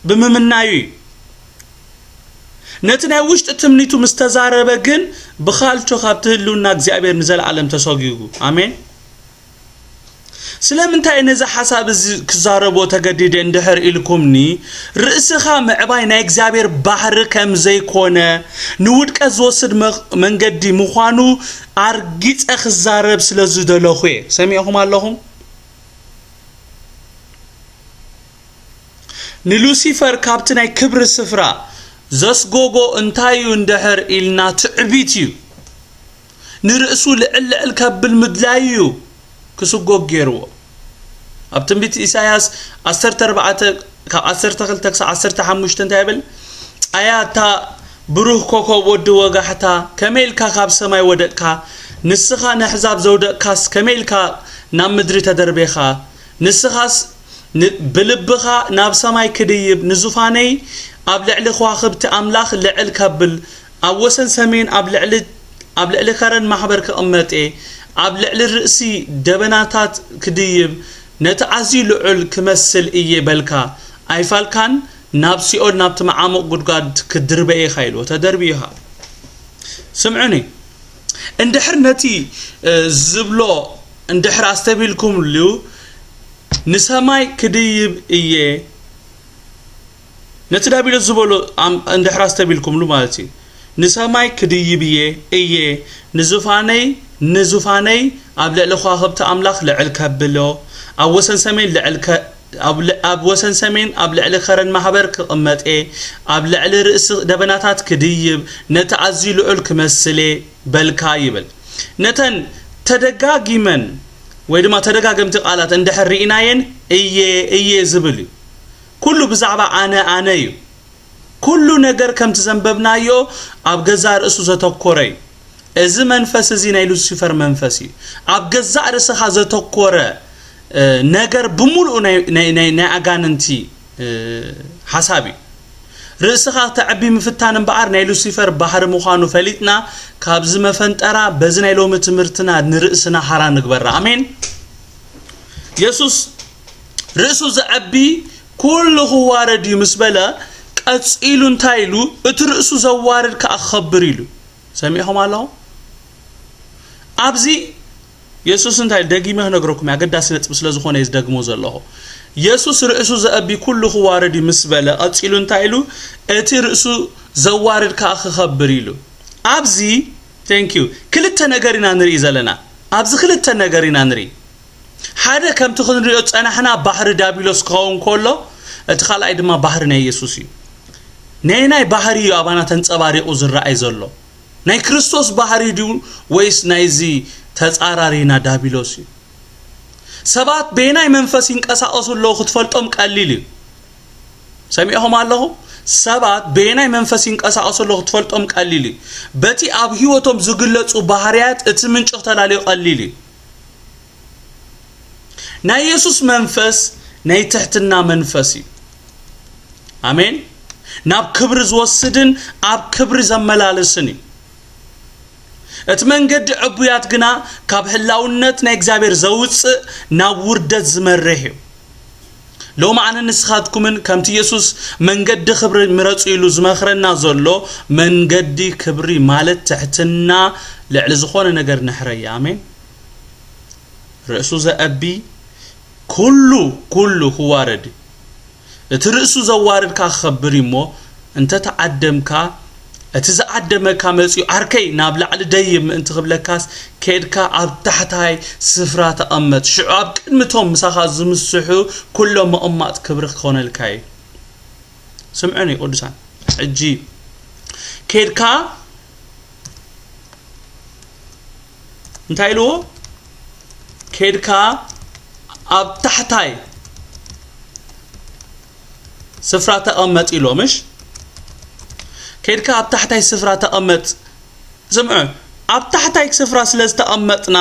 ብምምናዩ እዩ። ነቲ ናይ ውሽጢ ትምኒቱ ምስ ተዛረበ ግን፣ ብኻልቾ ካብቲ ህልውና እግዚኣብሔር ንዘለዓለም ተሰጒጉ። ኣሜን። ስለምንታይ ነዚ ሓሳብ እዚ ክዛረቦ ተገዲደ እንድሕር ኢልኩምኒ፣ ርእስኻ ምዕባይ ናይ እግዚኣብሔር ባህሪ ከም ዘይኮነ፣ ንውድቀት ዝወስድ መ-፣ መንገዲ ምዃኑ ኣርጊጸ ክዛረብ ስለ ዝደለኹ እየ። ሰሚዕኹም ኣለኹም? ንሉሲፈር ካብቲ ናይ ክብሪ ስፍራ ዘስጎጎ እንታይ እዩ እንድሕር ኢልና፣ ትዕቢት እዩ። ንርእሱ ልዕል ልዕል ከብል ምድላዩ እዩ ክስጎግ ገይርዎ። ኣብ ትንቢት ኢሳያስ ዓሰርተ ኣርባዕተ ካብ ዓሰርተ ክልተ ክሳብ ዓሰርተ ሓሙሽተ እንታይ ይብል? ኣያ እታ ብሩህ ኮኾብ ወዲ ወጋሕታ፣ ከመይ ኢልካ ካብ ሰማይ ወደቅካ? ንስኻ ነሕዛብ ዘውደቅካስ፣ ከመይ ኢልካ ናብ ምድሪ ተደርቤኻ? ንስኻስ ን-፣ ብልብኻ ናብ ሰማይ ክድይብ፣ ንዙፋነይ ኣብ ልዕሊ ከዋኽብቲ ኣምላኽ ልዕል ከብል፣ ኣብ ወሰን ሰሜን ኣብ ልዕሊ፣ ኣብ ልዕሊ ከረን ማሕበር ክቕመጥ እየ፣ ኣብ ልዕሊ ርእሲ ደበናታት ክድይብ፣ ነቲ ኣዝዩ ልዑል ክመስል እየ በልካ። ኣይፋልካን፣ ናብ ሲኦል፣ ናብቲ መዓሙቕ ጉድጓድ ክትድርበ ኢኻ ኢልዎ። ተደርብዩ ኢኻ። ስምዑኒ፣ እንድሕር ነቲ፣ እ፣ ዝብሎ እንድሕር ኣስተብሂልኩምሉ፣ ንሰማይ ክድይብ እየ፣ ነቲ ዳቢሎስ ዝበሎ ኣም-፣ እንድሕር ኣስተብሂልኩምሉ ማለት እዩ። ንሰማይ ክድይብ እየ፣ እየ፣ ንዙፋነይ፣ ንዙፋነይ ኣብ ልዕሊ ከዋኽብቲ ኣምላኽ ልዕል ከብሎ፣ ኣብ ወሰን ሰሜን ልዕል ከ-፣ ኣብ ል-፣ ኣብ ወሰን ሰሜን ኣብ ልዕሊ ከረን ማሕበር ክቕመጥ እየ፣ ኣብ ልዕሊ ርእሲ ደበናታት ክድይብ፣ ነቲ ኣዝዩ ልዑል ክመስል እየ በልካ ይብል። ነተን ተደጋጊመን ወይ ድማ ተደጋገምቲ ቃላት እንድሕር ርኢናየን፣ እየ፣ እየ ዝብል እዩ። ኩሉ ብዛዕባ ኣነ፣ ኣነ እዩ። ኩሉ ነገር ከምቲ ዘንበብናዮ ኣብ ገዛእ ርእሱ ዘተኮረ እዩ። እዚ መንፈስ እዚ ናይ ሉሲፈር መንፈስ እዩ። ኣብ ገዛእ ርእስኻ ዘተኮረ፣ እ፣ ነገር ብምሉኡ ናይ፣ ናይ፣ ናይ፣ ናይ ኣጋንንቲ፣ እ፣ ሓሳብ እዩ። ርእስኻ ክተዕቢ ምፍታን እምበኣር ናይ ሉሲፈር ባህሪ ምዃኑ ፈሊጥና፣ ካብዚ መፈንጠራ በዚ ናይ ሎሚ ትምህርትና ንርእስና ሓራ ንግበራ። ኣሜን። የሱስ ርእሱ ዘዐቢ ኩሉ ክዋረድ እዩ ምስ በለ፣ ቀጺሉ እንታይ ኢሉ? እቲ ርእሱ ዘዋርድ ከኣ ክኸብር ኢሉ። ሰሚዕኹም ኣለኹም? ኣብዚ የሱስ እንታይ ኢሉ? ደጊመ ክነግረኩም እየ፣ ኣገዳሲ ነጥቢ ስለ ዝኾነ እየ ዝደግሞ ዘለኹ። የሱስ ርእሱ ዘዐቢ ኩሉ ክዋረድ እዩ ምስ በለ፣ ቀጺሉ እንታይ ኢሉ? እቲ ርእሱ ዘዋርድ ከኣ ክኸብር ኢሉ። ኣብዚ፣ thank you፣ ክልተ ነገር ኢና ንርኢ ዘለና። ኣብዚ ክልተ ነገር ኢና ንርኢ። ሓደ፣ ከምቲ ክንሪኦ ዝጸናሕና፣ ባህሪ ዳቢሎስ ክኸውን ከሎ፣ እቲ ካልኣይ ድማ ባህሪ ናይ የሱስ እዩ። ናይ ናይ ባህሪ እዩ ኣባና ተንጸባሪቑ ዝረኣይ ዘሎ? ናይ ክርስቶስ ባህሪ ድዩ ወይስ ናይዚ ተጻራሪና ዳቢሎስ እዩ። ሰባት በየናይ መንፈስ ይንቀሳቐሱ ኣለዉ ክትፈልጦም ቀሊል እዩ። ሰሚዕኹም ኣለኹም? ሰባት በየናይ መንፈስ ይንቀሳቐሱ ኣለዉ ክትፈልጦም ቀሊል እዩ። በቲ ኣብ ህይወቶም ዝግለጹ ባህርያት እቲ ምንጪ ክተላልዮ ቀሊል እዩ። ናይ የሱስ መንፈስ ናይ ትሕትና መንፈስ እዩ። ኣሜን። ናብ ክብሪ ዝወስድን ኣብ ክብሪ ዘመላልስን እዩ። እቲ መንገዲ ዕቡያት ግና ካብ ህላውነት ናይ እግዚኣብሔር ዘውፅእ ናብ ውርደት ዝመርሕ እዩ። ሎሚ ኣነ ንስኻትኩምን ከምቲ የሱስ መንገዲ ክብሪ ምረፁ ኢሉ ዝመኽረና ዘሎ መንገዲ ክብሪ ማለት ትሕትና ልዕሊ ዝኾነ ነገር ንሕረያ። ኣሜን። ርእሱ ዘእቢ ኩሉ ኩሉ ክዋረድ እዩ። እቲ ርእሱ ዘዋርድካ ክኸብር እዩ እሞ እንተ ተዓደምካ እቲ ዝዓደመካ መጺኡ ዓርከይ ናብ ላዕሊ ደይብ ምእንቲ ክብለካስ ኬድካ ኣብ ታሕታይ ስፍራ ተቐመጥ። ሽዑ ኣብ ቅድሚ እቶም ምሳኻ ዝምስሑ ኩሎም መቐማጥ ክብሪ ክኾነልካ እዩ። ስምዑኒ ቅዱሳን፣ ሕጂ ኬድካ እንታይ ኢልዎ? ኬድካ ኣብ ታሕታይ ስፍራ ተቐመጥ ኢልዎ። ምሽ ኬድካ ኣብ ታሕታይ ስፍራ ተቐመጥ። ስምዑ፣ ኣብ ታሕታይ ስፍራ ስለ ዝተቐመጥና፣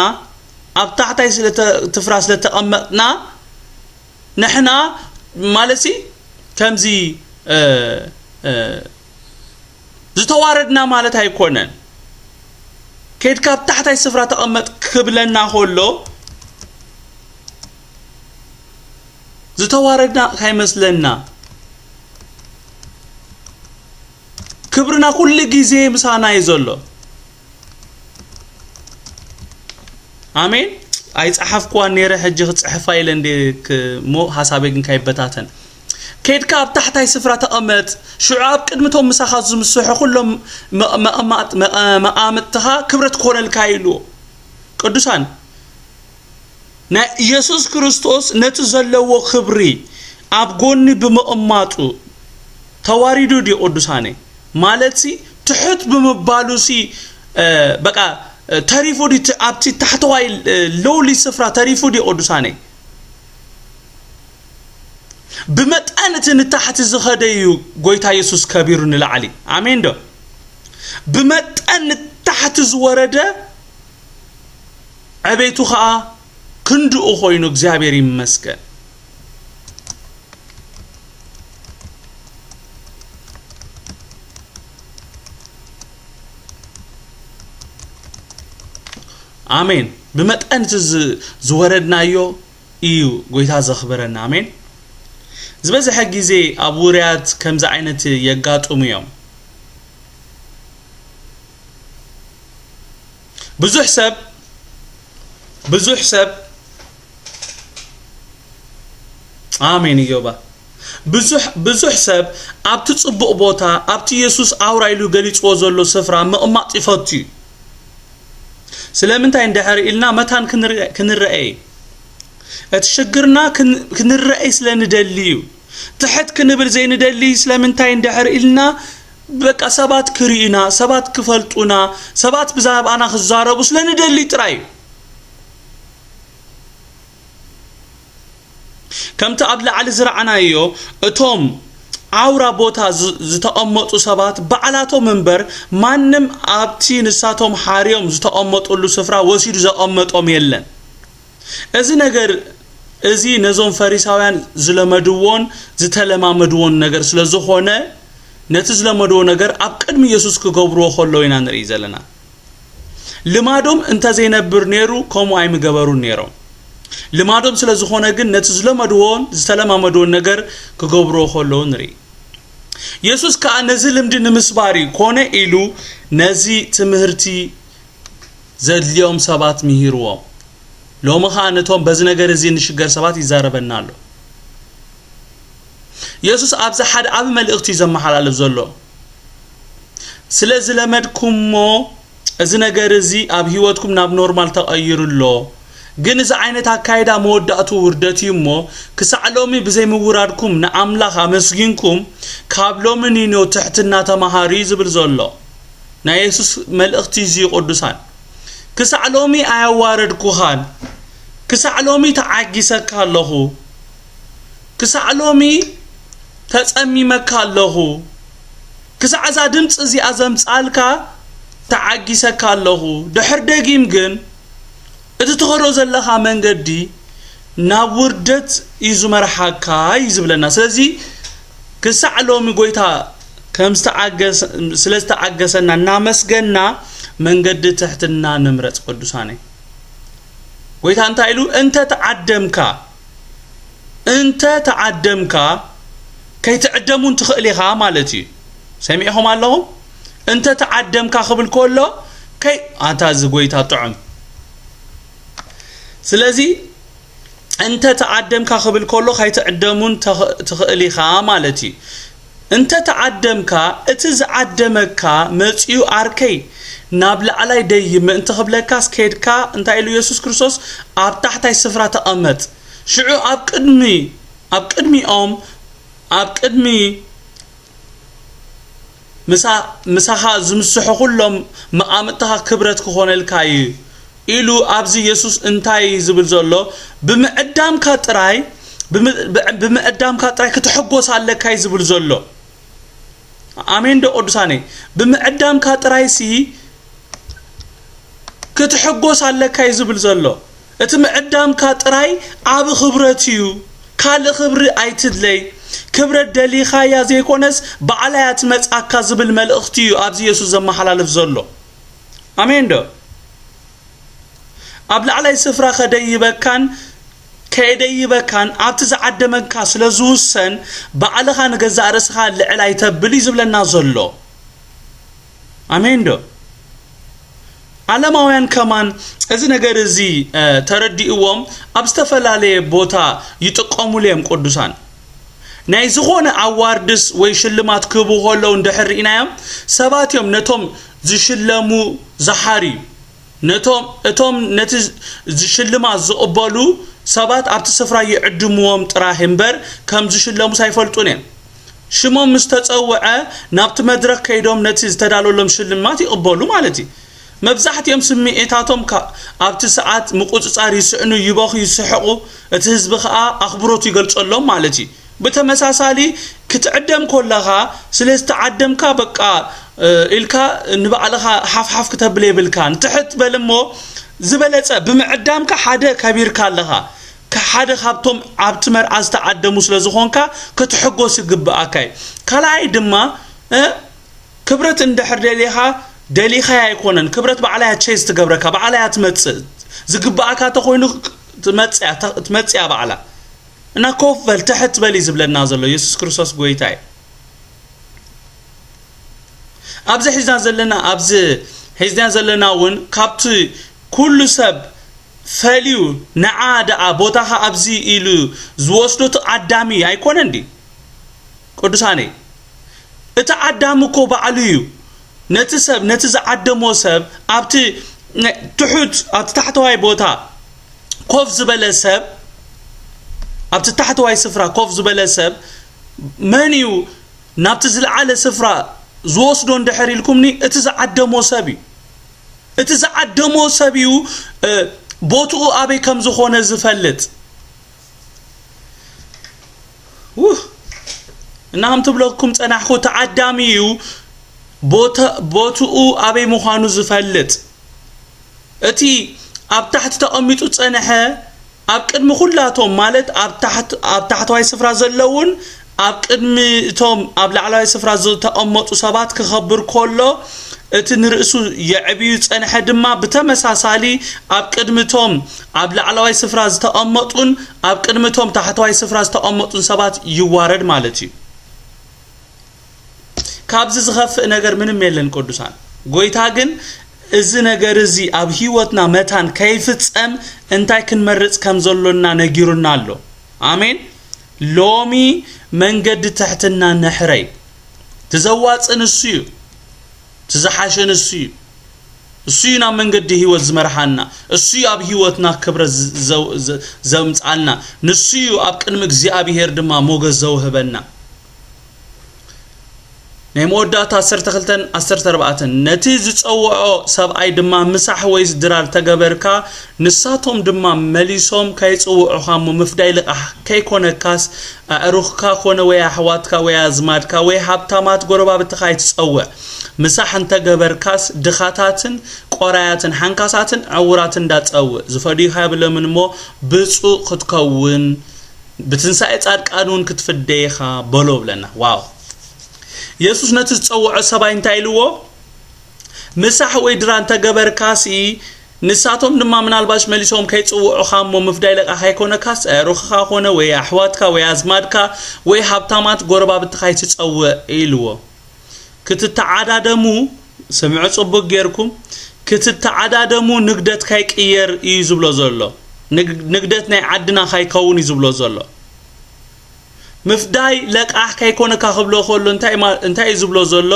ኣብ ታሕታይ ስለ ተ- ስፍራ ስለ ተቐመጥና ንሕና ማለት ሲ ከምዚ እ፣ እ፣ ዝተዋረድና ማለት ኣይኮነን። ከይድካ ኣብ ታሕታይ ስፍራ ተቐመጥ ክብለና ከሎ ዝተዋረድና ካይመስለና። ክብርና ኩሉ ግዜ ምሳና እዩ ዘሎ። ኣሜን። ኣይጸሓፍኩዋን ነይረ፣ ሕጂ ክጽሕፋ ኢለ እንደ ክ- ሞ ሓሳበይ ግን ካይበታተን። ከይድካ ኣብ ታሕታይ ስፍራ ተቐመጥ፣ ሽዑ ኣብ ቅድሚ እቶም ምሳኻ ዝምስሑ ኩሎም መ- መቐማጥ- መቐ- መቓምጥትኻ ክብረት ክኾነልካ ኢሉ። ቅዱሳን፣ ናይ ኢየሱስ ክርስቶስ ነቲ ዘለዎ ክብሪ ኣብ ጎኒ ብምቕማጡ ተዋሪዱ ድዩ ቅዱሳነይ? ማለትሲ ትሑት ብምባሉሲ እ፣ በቃ እ፣ ተሪፉ ድዩ እቲ- ኣብቲ ታሕተዋይ እ፣ ሎውሊ ስፍራ ተሪፉ ድዩ ቅዱሳነይ? ብመጠን እቲ ንታሕቲ ዝኸደ እዩ ጎይታ የሱስ ከቢሩ ንላዕሊ። ኣሜን ዶ? ብመጠን ንታሕቲ ዝወረደ ዕቤቱ ኸኣ ክንድኡ ኮይኑ እግዚኣብሔር ይመስገን። ኣሜን። ብመጠን እቲ ዝ- ዝወረድናዮ እዩ ጎይታ ዘኽብረና። ኣሜን። ዝበዝሐ ግዜ ኣብ ውርያት ከምዚ ዓይነት የጋጥሙ እዮም። ብዙሕ ሰብ ብዙሕ ሰብ ኣሜን እዮባ ብዙሕ ብዙሕ ሰብ ኣብቲ ጽቡቕ ቦታ ኣብቲ የሱስ ኣውራ ኢሉ ገሊጽዎ ዘሎ ስፍራ ምቕማጥ ይፈቱ እዩ። ስለምንታይ እንድሕር ኢልና መታን ክንርአ- ክንረአ እዩ። እቲ ሽግርና ክን- ክንረአይ ስለ ንደሊ እዩ። ትሕት ክንብል ዘይንደሊ ስለምንታይ እንድሕር ኢልና በቃ ሰባት ክርእዩና፣ ሰባት ክፈልጡና፣ ሰባት ብዛዕባና ክዛረቡ ስለ ንደሊ ጥራይ እዩ። ከምቲ ኣብ ላዕሊ ዝረኣናዮ እቶም ኣውራ ቦታ ዝ- ዝተቐመጡ ሰባት ባዕላቶም እምበር ማንም ኣብቲ ንሳቶም ሓርዮም ዝተቐመጡሉ ስፍራ ወሲዱ ዘቐመጦም የለን። እዚ ነገር እዚ ነዞም ፈሪሳውያን ዝለመድዎን ዝተለማመድዎን ነገር ስለ ዝኾነ ነቲ ዝለመድዎ ነገር ኣብ ቅድሚ የሱስ ክገብርዎ ከለዉ ኢና ንርኢ ዘለና። ልማዶም እንተ ዘይነብር ነይሩ ከምኡ ኣይምገበሩን ነይሮም። ልማዶም ስለ ዝኾነ ግን ነቲ ዝለመድዎን ዝተለማመድዎን ነገር ክገብርዎ ከለዉ ንርኢ። የሱስ ከኣ ነዚ ልምዲ ንምስባር እዩ ኮነ ኢሉ ነዚ ትምህርቲ ዘድልዮም ሰባት ምሂርዎም። ሎሚ ኸኣ ነቶም በዚ ነገር እዚ ንሽገር ሰባት ይዛረበና ኣሎ። የሱስ ኣብዚ ሓደ ዓቢ መልእኽቲ እዩ ዘመሓላልፍ ዘሎ። ስለ ዝለመድኩሞ እዚ ነገር እዚ ኣብ ህይወትኩም ናብ ኖርማል ተቐይሩ ኣሎ። ግን እዚ ዓይነት ኣካይዳ መወዳእቱ ውርደት እዩ እሞ ክሳዕ ሎሚ ብዘይምውራድኩም ንኣምላኽ ኣመስጊንኩም ካብ ሎሚ ኒኖ ትሕትና ተማሃሩ እዩ ዝብል ዘሎ። ናይ የሱስ መልእኽቲ እዚ እዩ ቅዱሳን። ክሳዕ ሎሚ ኣየዋረድኩኻን። ክሳዕ ሎሚ ተዓጊሰካ ኣለኹ። ክሳዕ ሎሚ ተጸሚመካ ኣለኹ። ክሳዕ እዛ ድምፂ እዚኣ ዘምጻልካ ተዓጊሰካ ኣለኹ። ድሕር ደጊም ግን እቲ ትኸዶ ዘለኻ መንገዲ ናብ ውርደት እዩ ዝመርሓካ እዩ ዝብለና። ስለዚ ክሳዕ ሎሚ ጎይታ ከም ዝተዓገሰ-፣ ስለ ዝተዓገሰና እናመስገና መንገዲ ትሕትና ንምረጽ ቅዱሳነይ። ጎይታ እንታይ ኢሉ? "እንተ ተዓደምካ፣ እንተ ተዓደምካ ከይትዕደም እውን ትኽእል ኢኻ" ማለት እዩ። ሰሚዕኹም ኣለኹም? "እንተ ተዓደምካ" ክብል ከሎ ከይ-፣ ኣታ እዚ ጎይታ ጥዑም። ስለዚ "እንተ ተዓደምካ" ክብል ከሎ ከይትዕደም እውን ተኽ-፣ ትኽእል ኢኻ ማለት እዩ። "እንተ ተዓደምካ፣ እቲ ዝዓደመካ መጺኡ ዓርከይ ናብ ላዕላይ ደይብ ምእንቲ ክብለካስ ከይድካ" እንታይ ኢሉ ኢየሱስ ክርስቶስ? "ኣብ ታሕታይ ስፍራ ተቐመጥ። ሽዑ ኣብ ቅድሚ፣ ኣብ ቅድሚኦም፣ ኣብ ቅድሚ ምሳ-፣ ምሳኻ ዝምስሑ ኩሎም መቓምጥኻ ክብረት ክኾነልካ እዩ" ኢሉ ኣብዚ ኢየሱስ እንታይ እዩ ዝብል ዘሎ? ብምዕዳምካ ጥራይ፣ ብም-፣ ብ-፣ ብምዕዳምካ ጥራይ ክትሕጎስ ኣለካ እዩ ዝብል ዘሎ። ኣሜን ዶ ቅዱሳነይ? ብምዕዳምካ ጥራይሲ ክትሕጎስ ኣለካ እዩ ዝብል ዘሎ። እቲ ምዕዳምካ ጥራይ ዓቢ ክብረት እዩ። ካልእ ክብሪ ኣይትድለይ። ክብረት ደሊኻያ ዘይኮነስ ባዕላ እያ ትመጽኣካ ዝብል መልእኽቲ እዩ ኣብዚ ኢየሱስ ዘመሓላልፍ ዘሎ። ኣሜን ዶ? ኣብ ላዕላይ ስፍራ ከደይበካን ከየደይበካን ኣብቲ ዝዓደመካ ስለ ዝውሰን፣ ባዕልኻ ንገዛእ ርእስኻ ልዕል ኣይተብል እዩ ዝብለና ዘሎ። ኣሜን ዶ? ዓለማውያን ከማን እዚ ነገር እዚ፣ እ፣ ተረዲእዎም ኣብ ዝተፈላለየ ቦታ ይጥቀሙሉ እዮም ቅዱሳን። ናይ ዝኾነ ኣዋርድስ ወይ ሽልማት ክህቡ ከለዉ እንድሕር ርኢናዮም፣ ሰባት እዮም ነቶም ዝሽለሙ ዝሓርዩ። ነቶም፣ እቶም ነቲ ሽልማት ዝቕበሉ ሰባት ኣብቲ ስፍራ ይዕድምዎም ጥራሕ እምበር ከም ዝሽለሙስ ኣይፈልጡን እዮም። ሽሞም ምስ ተጸውዐ ናብቲ መድረኽ ከይዶም ነቲ ዝተዳለወሎም ሽልማት ይቕበሉ ማለት እዩ። መብዛሕትኦም ስምዒታቶም ካ-፣ ኣብቲ ሰዓት ምቁጽጻር ይስእኑ፣ ይበኹ፣ ይስሕቑ፣ እቲ ህዝቢ ከኣ ኣኽብሮት ይገልጸሎም ማለት እዩ። ብተመሳሳሊ ክትዕደም ከለኻ ስለ ዝተዓደምካ በቃ፣ እ፣ ኢልካ ንባዕልኻ ሓፍሓፍ ክተብል የብልካን። ትሕት በል እሞ ዝበለጸ ብምዕዳምካ ሓደ ከቢርካ ኣለኻ። ከ-፣ ሓደ ካብቶም ኣብቲ መርዓ ዝተዓደሙ ስለ ዝኾንካ ክትሕጎስ ይግብኣካ እዩ። ካልኣይ ድማ፣ እ፣ ክብረት እንድሕር ደሊኻ፣ ደሊኻያ ኣይኮነን። ክብረት ባዕላያ ቼዝ ትገብረካ፣ ባዕላያ ትመጽእ። ዝግብኣካ ተኾይኑ ትመጽያ፣ ተ-፣ ትመጽያ ባዕላ። እና ኮፍ በል፣ ትሕት በል እዩ ዝብለና ዘሎ። ኢየሱስ ክርስቶስ ጎይታ እዩ። ኣብዚ ሒዝና ዘለና፣ ኣብዚ ሒዝና ዘለና እውን ካብቲ ኩሉ ሰብ ፈልዩ ንዓ ደኣ ቦታኻ ኣብዚ ኢሉ ዝወስዶ እቲ ዓዳሚ ኣይኮነን ድዩ? ቅዱሳነይ፣ እቲ ዓዳሚ እኮ ባዕሉ እዩ። ነቲ ሰብ፣ ነቲ ዝዓደሞ ሰብ፣ ኣብቲ ትሑት፣ ኣብቲ ታሕተዋይ ቦታ ኮፍ ዝበለ ሰብ፣ ኣብቲ ታሕተዋይ ስፍራ ኮፍ ዝበለ ሰብ መን እዩ ናብቲ ዝለዓለ ስፍራ ዝወስዶ እንድሕር ኢልኩምኒ፣ እቲ ዝዓደሞ ሰብ እዩ። እቲ ዝዓደሞ ሰብ እዩ፣ እ፣ ቦትኡ ኣበይ ከም ዝኾነ ዝፈልጥ። ውህ! እና ከም ትብለኩም ጸናሕኩ፣ ተዓዳሚ እዩ፣ ቦታ-፣ ቦትኡ ኣበይ ምዃኑ ዝፈልጥ። እቲ ኣብ ታሕቲ ተቐሚጡ ጸንሐ፣ ኣብ ቅድሚ ኩላቶም፣ ማለት ኣብ ታሕት-፣ ኣብ ታሕተዋይ ስፍራ ዘለውን ኣብ ቅድሚ እቶም ኣብ ላዕለዋይ ስፍራ ዝተቐመጡ ሰባት ክኸብር ከሎ፣ እቲ ንርእሱ የዕብዩ ጸንሐ ድማ ብተመሳሳሊ ኣብ ቅድሚ እቶም ኣብ ላዕለዋይ ስፍራ ዝተቐመጡን ኣብ ቅድሚ እቶም ታሕተዋይ ስፍራ ዝተቐመጡን ሰባት ይዋረድ ማለት እዩ። ካብዚ ዝኸፍእ ነገር ምንም የለን ቅዱሳን። ጎይታ ግን እዚ ነገር እዚ ኣብ ህይወትና መታን ከይፍጸም እንታይ ክንመርጽ ከም ዘሎና ነጊሩና ኣሎ። ኣሜን። ሎሚ መንገዲ ትሕትና ንሕረይ። ትዘዋጽ ንሱ እዩ። ትዝሓሸ ንሱ እዩ። እሱ እዩ ናብ መንገዲ ህይወት ዝመርሓና። እሱ እዩ ኣብ ህይወትና ክብረት ዝ-፣ ዘው-፣ ዘ-፣ ዘምጽኣልና። ንሱ እዩ ኣብ ቅድሚ እግዚኣብሔር ድማ ሞገስ ዘውህበና። ናይ መወዳእታ ዓሰርተ ክልተን ዓሰርተ ኣርባዕተን፣ ነቲ ዝጸውዖ ሰብኣይ ድማ፣ ምሳሕ ወይስ ድራር ተገበርካ፣ ንሳቶም ድማ መሊሶም ከይጽውዑኻ እሞ፣ ምፍዳይ ልቓሕ ከይኮነካስ፣ ኣዕሩኽካ ኮነ ወይ ኣሕዋትካ ወይ ኣዝማድካ ወይ ሃብታማት ጎረባብትኻ ኣይትጸውዕ። ምሳሕ እንተገበርካስ፣ ድኻታትን ቆራያትን ሓንካሳትን ዕውራትን እንዳጸውእ፣ ዝፈድዩኻ የብሎምን እሞ፣ ብጹእ ክትከውን፣ ብትንሳኤ ጻድቃን እውን ክትፍደ ኢኻ በሎ ብለና። ዋው! የሱስ ነቲ ዝጸውዖ ሰብኣይ እንታይ ኢልዎ? ምሳሕ ወይ ድራር እንተገበርካሲ፣ ንሳቶም ድማ ምናልባሽ መሊሶም ከይጽውዑኻ እሞ፣ ምፍዳይ ልቓሕ ከይኮነካስ፣ ኣዕሩኽኻ ኮነ ወይ ኣሕዋትካ ወይ ኣዝማድካ ወይ ሃብታማት ጎረባብትኻ ኣይትጸውዕ ኢልዎ። ክትተዓዳደሙ፣ ስምዑ ጽቡቅ ጌርኩም፣ ክትተዓዳደሙ ንግደት ካይቅየር እዩ ዝብሎ ዘሎ። ንግ-፣ ንግደት ናይ ዓድና ካይከውን እዩ ዝብሎ ዘሎ። ምፍዳይ ለቃሕ ካይኮነካ ክብሎ ከሎ እንታይ ማ-፣ እንታይ እዩ ዝብሎ ዘሎ?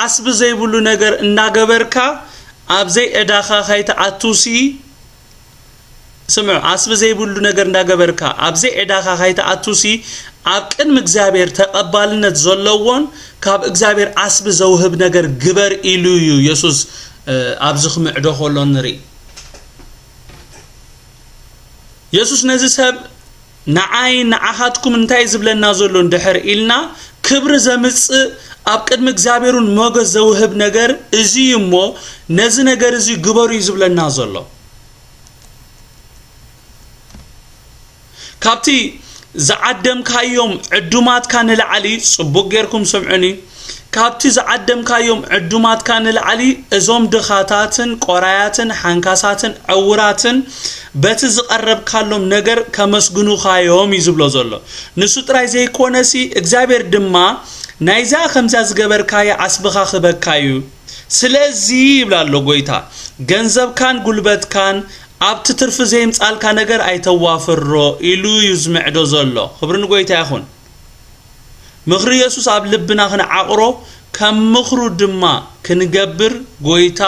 ዓስቢ ዘይብሉ ነገር እንዳገበርካ ኣብ ዘይዕዳኻ ካይትኣቱሲ፣ ስምዑ፣ ዓስቢ ዘይብሉ ነገር እንዳገበርካ ኣብ ዘይዕዳኻ ካይትኣቱሲ፣ ኣብ ቅድሚ እግዚኣብሔር ተቐባልነት ዘለዎን ካብ እግዚኣብሔር ዓስቢ ዘውህብ ነገር ግበር ኢሉ እዩ የሱስ፣ እ፣ ኣብዚ ክምዕዶ ከሎ ንርኢ። የሱስ ነዚ ሰብ ንዓይ ንዓኻትኩም እንታይ ዝብለና ዘሎ እንድሕር ኢልና፣ ክብሪ ዘምጽእ ኣብ ቅድሚ እግዚኣብሔርን ሞገስ ዘውህብ ነገር እዚ እዩ እሞ፣ ነዚ ነገር እዚ ግበሩ እዩ ዝብለና ዘሎ። ካብቲ ዝዓደምካዮም ዕዱማትካ ንላዕሊ፣ ጽቡቕ ጌርኩም ስምዑኒ፣ ካብቲ ዝዓደምካዮም ዕዱማትካ ንላዕሊ እዞም ድኻታትን ቆራያትን ሓንካሳትን ዕውራትን በቲ ዝቐረብካሎም ነገር ከመስግኑኻዮም እዩ ዝብሎ ዘሎ። ንሱ ጥራይ ዘይኮነሲ እግዚኣብሔር ድማ ናይዛ ከምዛ ዝገበርካያ ዓስብኻ ክበካ እዩ። ስለዚ ይብላ ኣሎ ጎይታ፣ ገንዘብካን ጉልበትካን ኣብቲ ትርፊ ዘይምጻልካ ነገር ኣይተዋፍሮ ኢሉ እዩ ዝምዕዶ ዘሎ። ክብሪ ንጎይታ ይኹን። ምኽሪ የሱስ ኣብ ልብና ክንዓቕሮ፣ ከም ምኽሩ ድማ ክንገብር፣ ጎይታ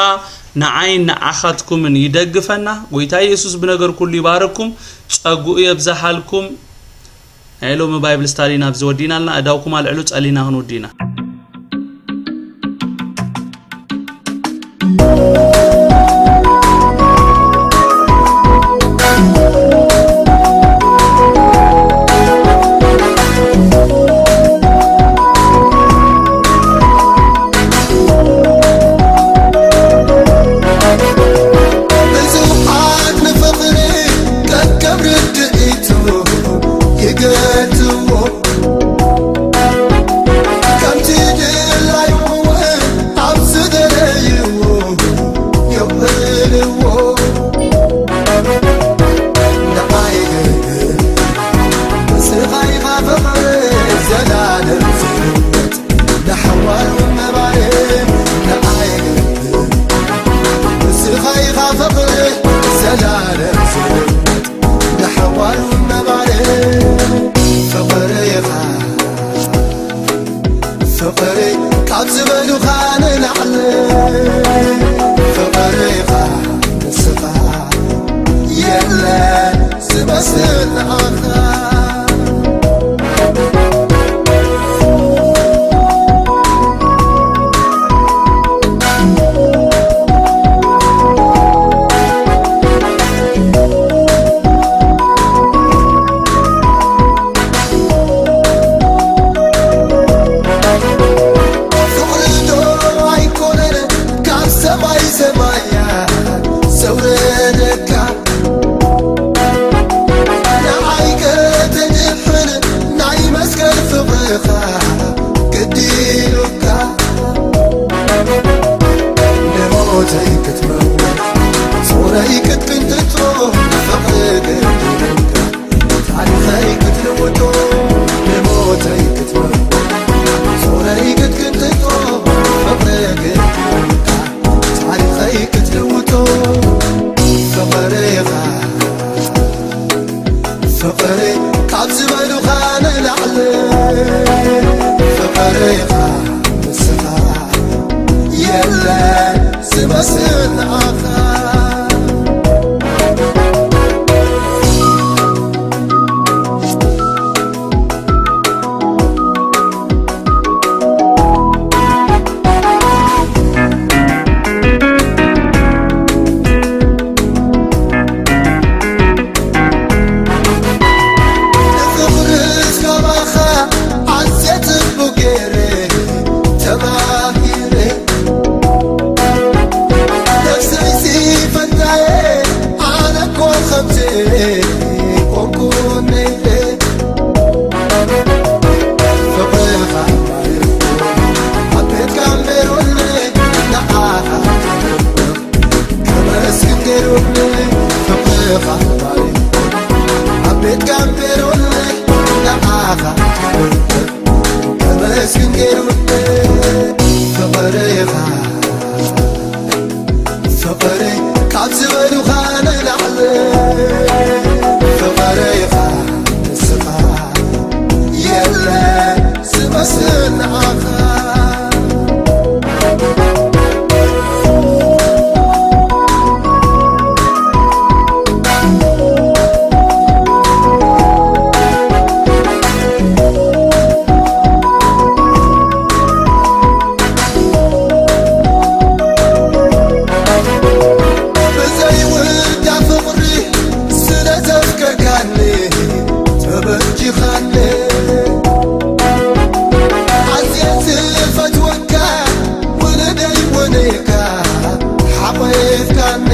ንዓይን ንዓኻትኩምን ይደግፈና። ጎይታ የሱስ ብነገር ኩሉ ይባርኩም፣ ጸግኡ የብዝሓልኩም። ናይ ሎሚ ባይብል ስታዲና ኣብዚ ወዲእና ኣለና። ኣእዳውኩም ኣልዕሉ፣ ጸሊና ክንውዲ ኢና። ብዙሓት ንፍቕሪ ከከም ርድኢቱ ይገትዎ፣ ከምቲ ድላዩ እውን ኣብ ዝደለይዎ የውዕልዎ። ንዓይ ግን ንስኻ ኢኻ ፍቕሪ ዘላለም ዝህይወት፣ ንሓዋሩ ምንባር ንዓይ ግን ንስኻ ኢኻ ፍቕሪ ዘላለም ዝህይወት፣ ንሓዋሩ ምንባር ፍቕሪ ኢኻ። ፍቕሪ ካብ ዝበሉኻ ንላዕሊ ፍቕሪ ኢኻ ንስኻ፣ የለን ዝመስል ንዓኻ። ፍቕሪ ዶ ኣይኮነን ካብ ሰማይ ሰማያት ዘውረደካ? ንዓይ ከተድሕን ናይ መስቀል ፍቕርኻ ግዲ ኢሉካ። ንሞተይ ክትመውት ጾረይ ክትቅንጥጦ ፍቕሪ ግዲ ኢሉካ። ታሪኸይ ክትልውጦ ንሞተይ ክትመርቶ ጾረይ ክትቅንጥጦ ፍቕሪ ግድንካ። ታሪኸይ ክትልውጦ ፍቕርኻ ፍቕሪ ካብ ዝበሉኻ ንላዕሊ ፍቕርኻ ንስኻ የለን ዝመስል ንዓኻ። ገይሩኒ ፍቕርኻ ባሪኹ ኣብ ቤት ጋምቤሮኒ ንዓኻ ከመስግን ገይሩኒ ፍቕርኻ ፍቕሪ ካብ ዝበሉኻ ንላዕሊ ፍቕርኻ ንስኻ የለ ዝመስል ንዓኻ ብዘይውዳ ፍቕሪ ስለ ዘፍቀርካኒ ተበጂኻኒ ኣዝየ ዝፈትወካ ውልደይ ውንካ ሓቒፍካኒ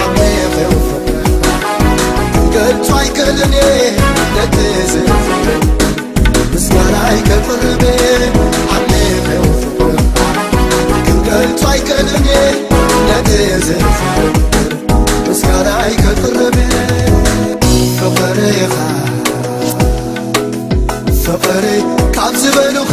ዓሚቕ ፍቕሪ ክገልጾ ኣይክእልን እየ ነቲ ዝፍቅር ምስጋናይ ከቕርብ ዓሚቕ ፍቕርኻ ክገልጾ ኣይክእልን ነቲ ዘፍቅር ምስጋናይ ከቕርብ ፍቕርኻ ፍቕሪ ካብ ዝበሉኻ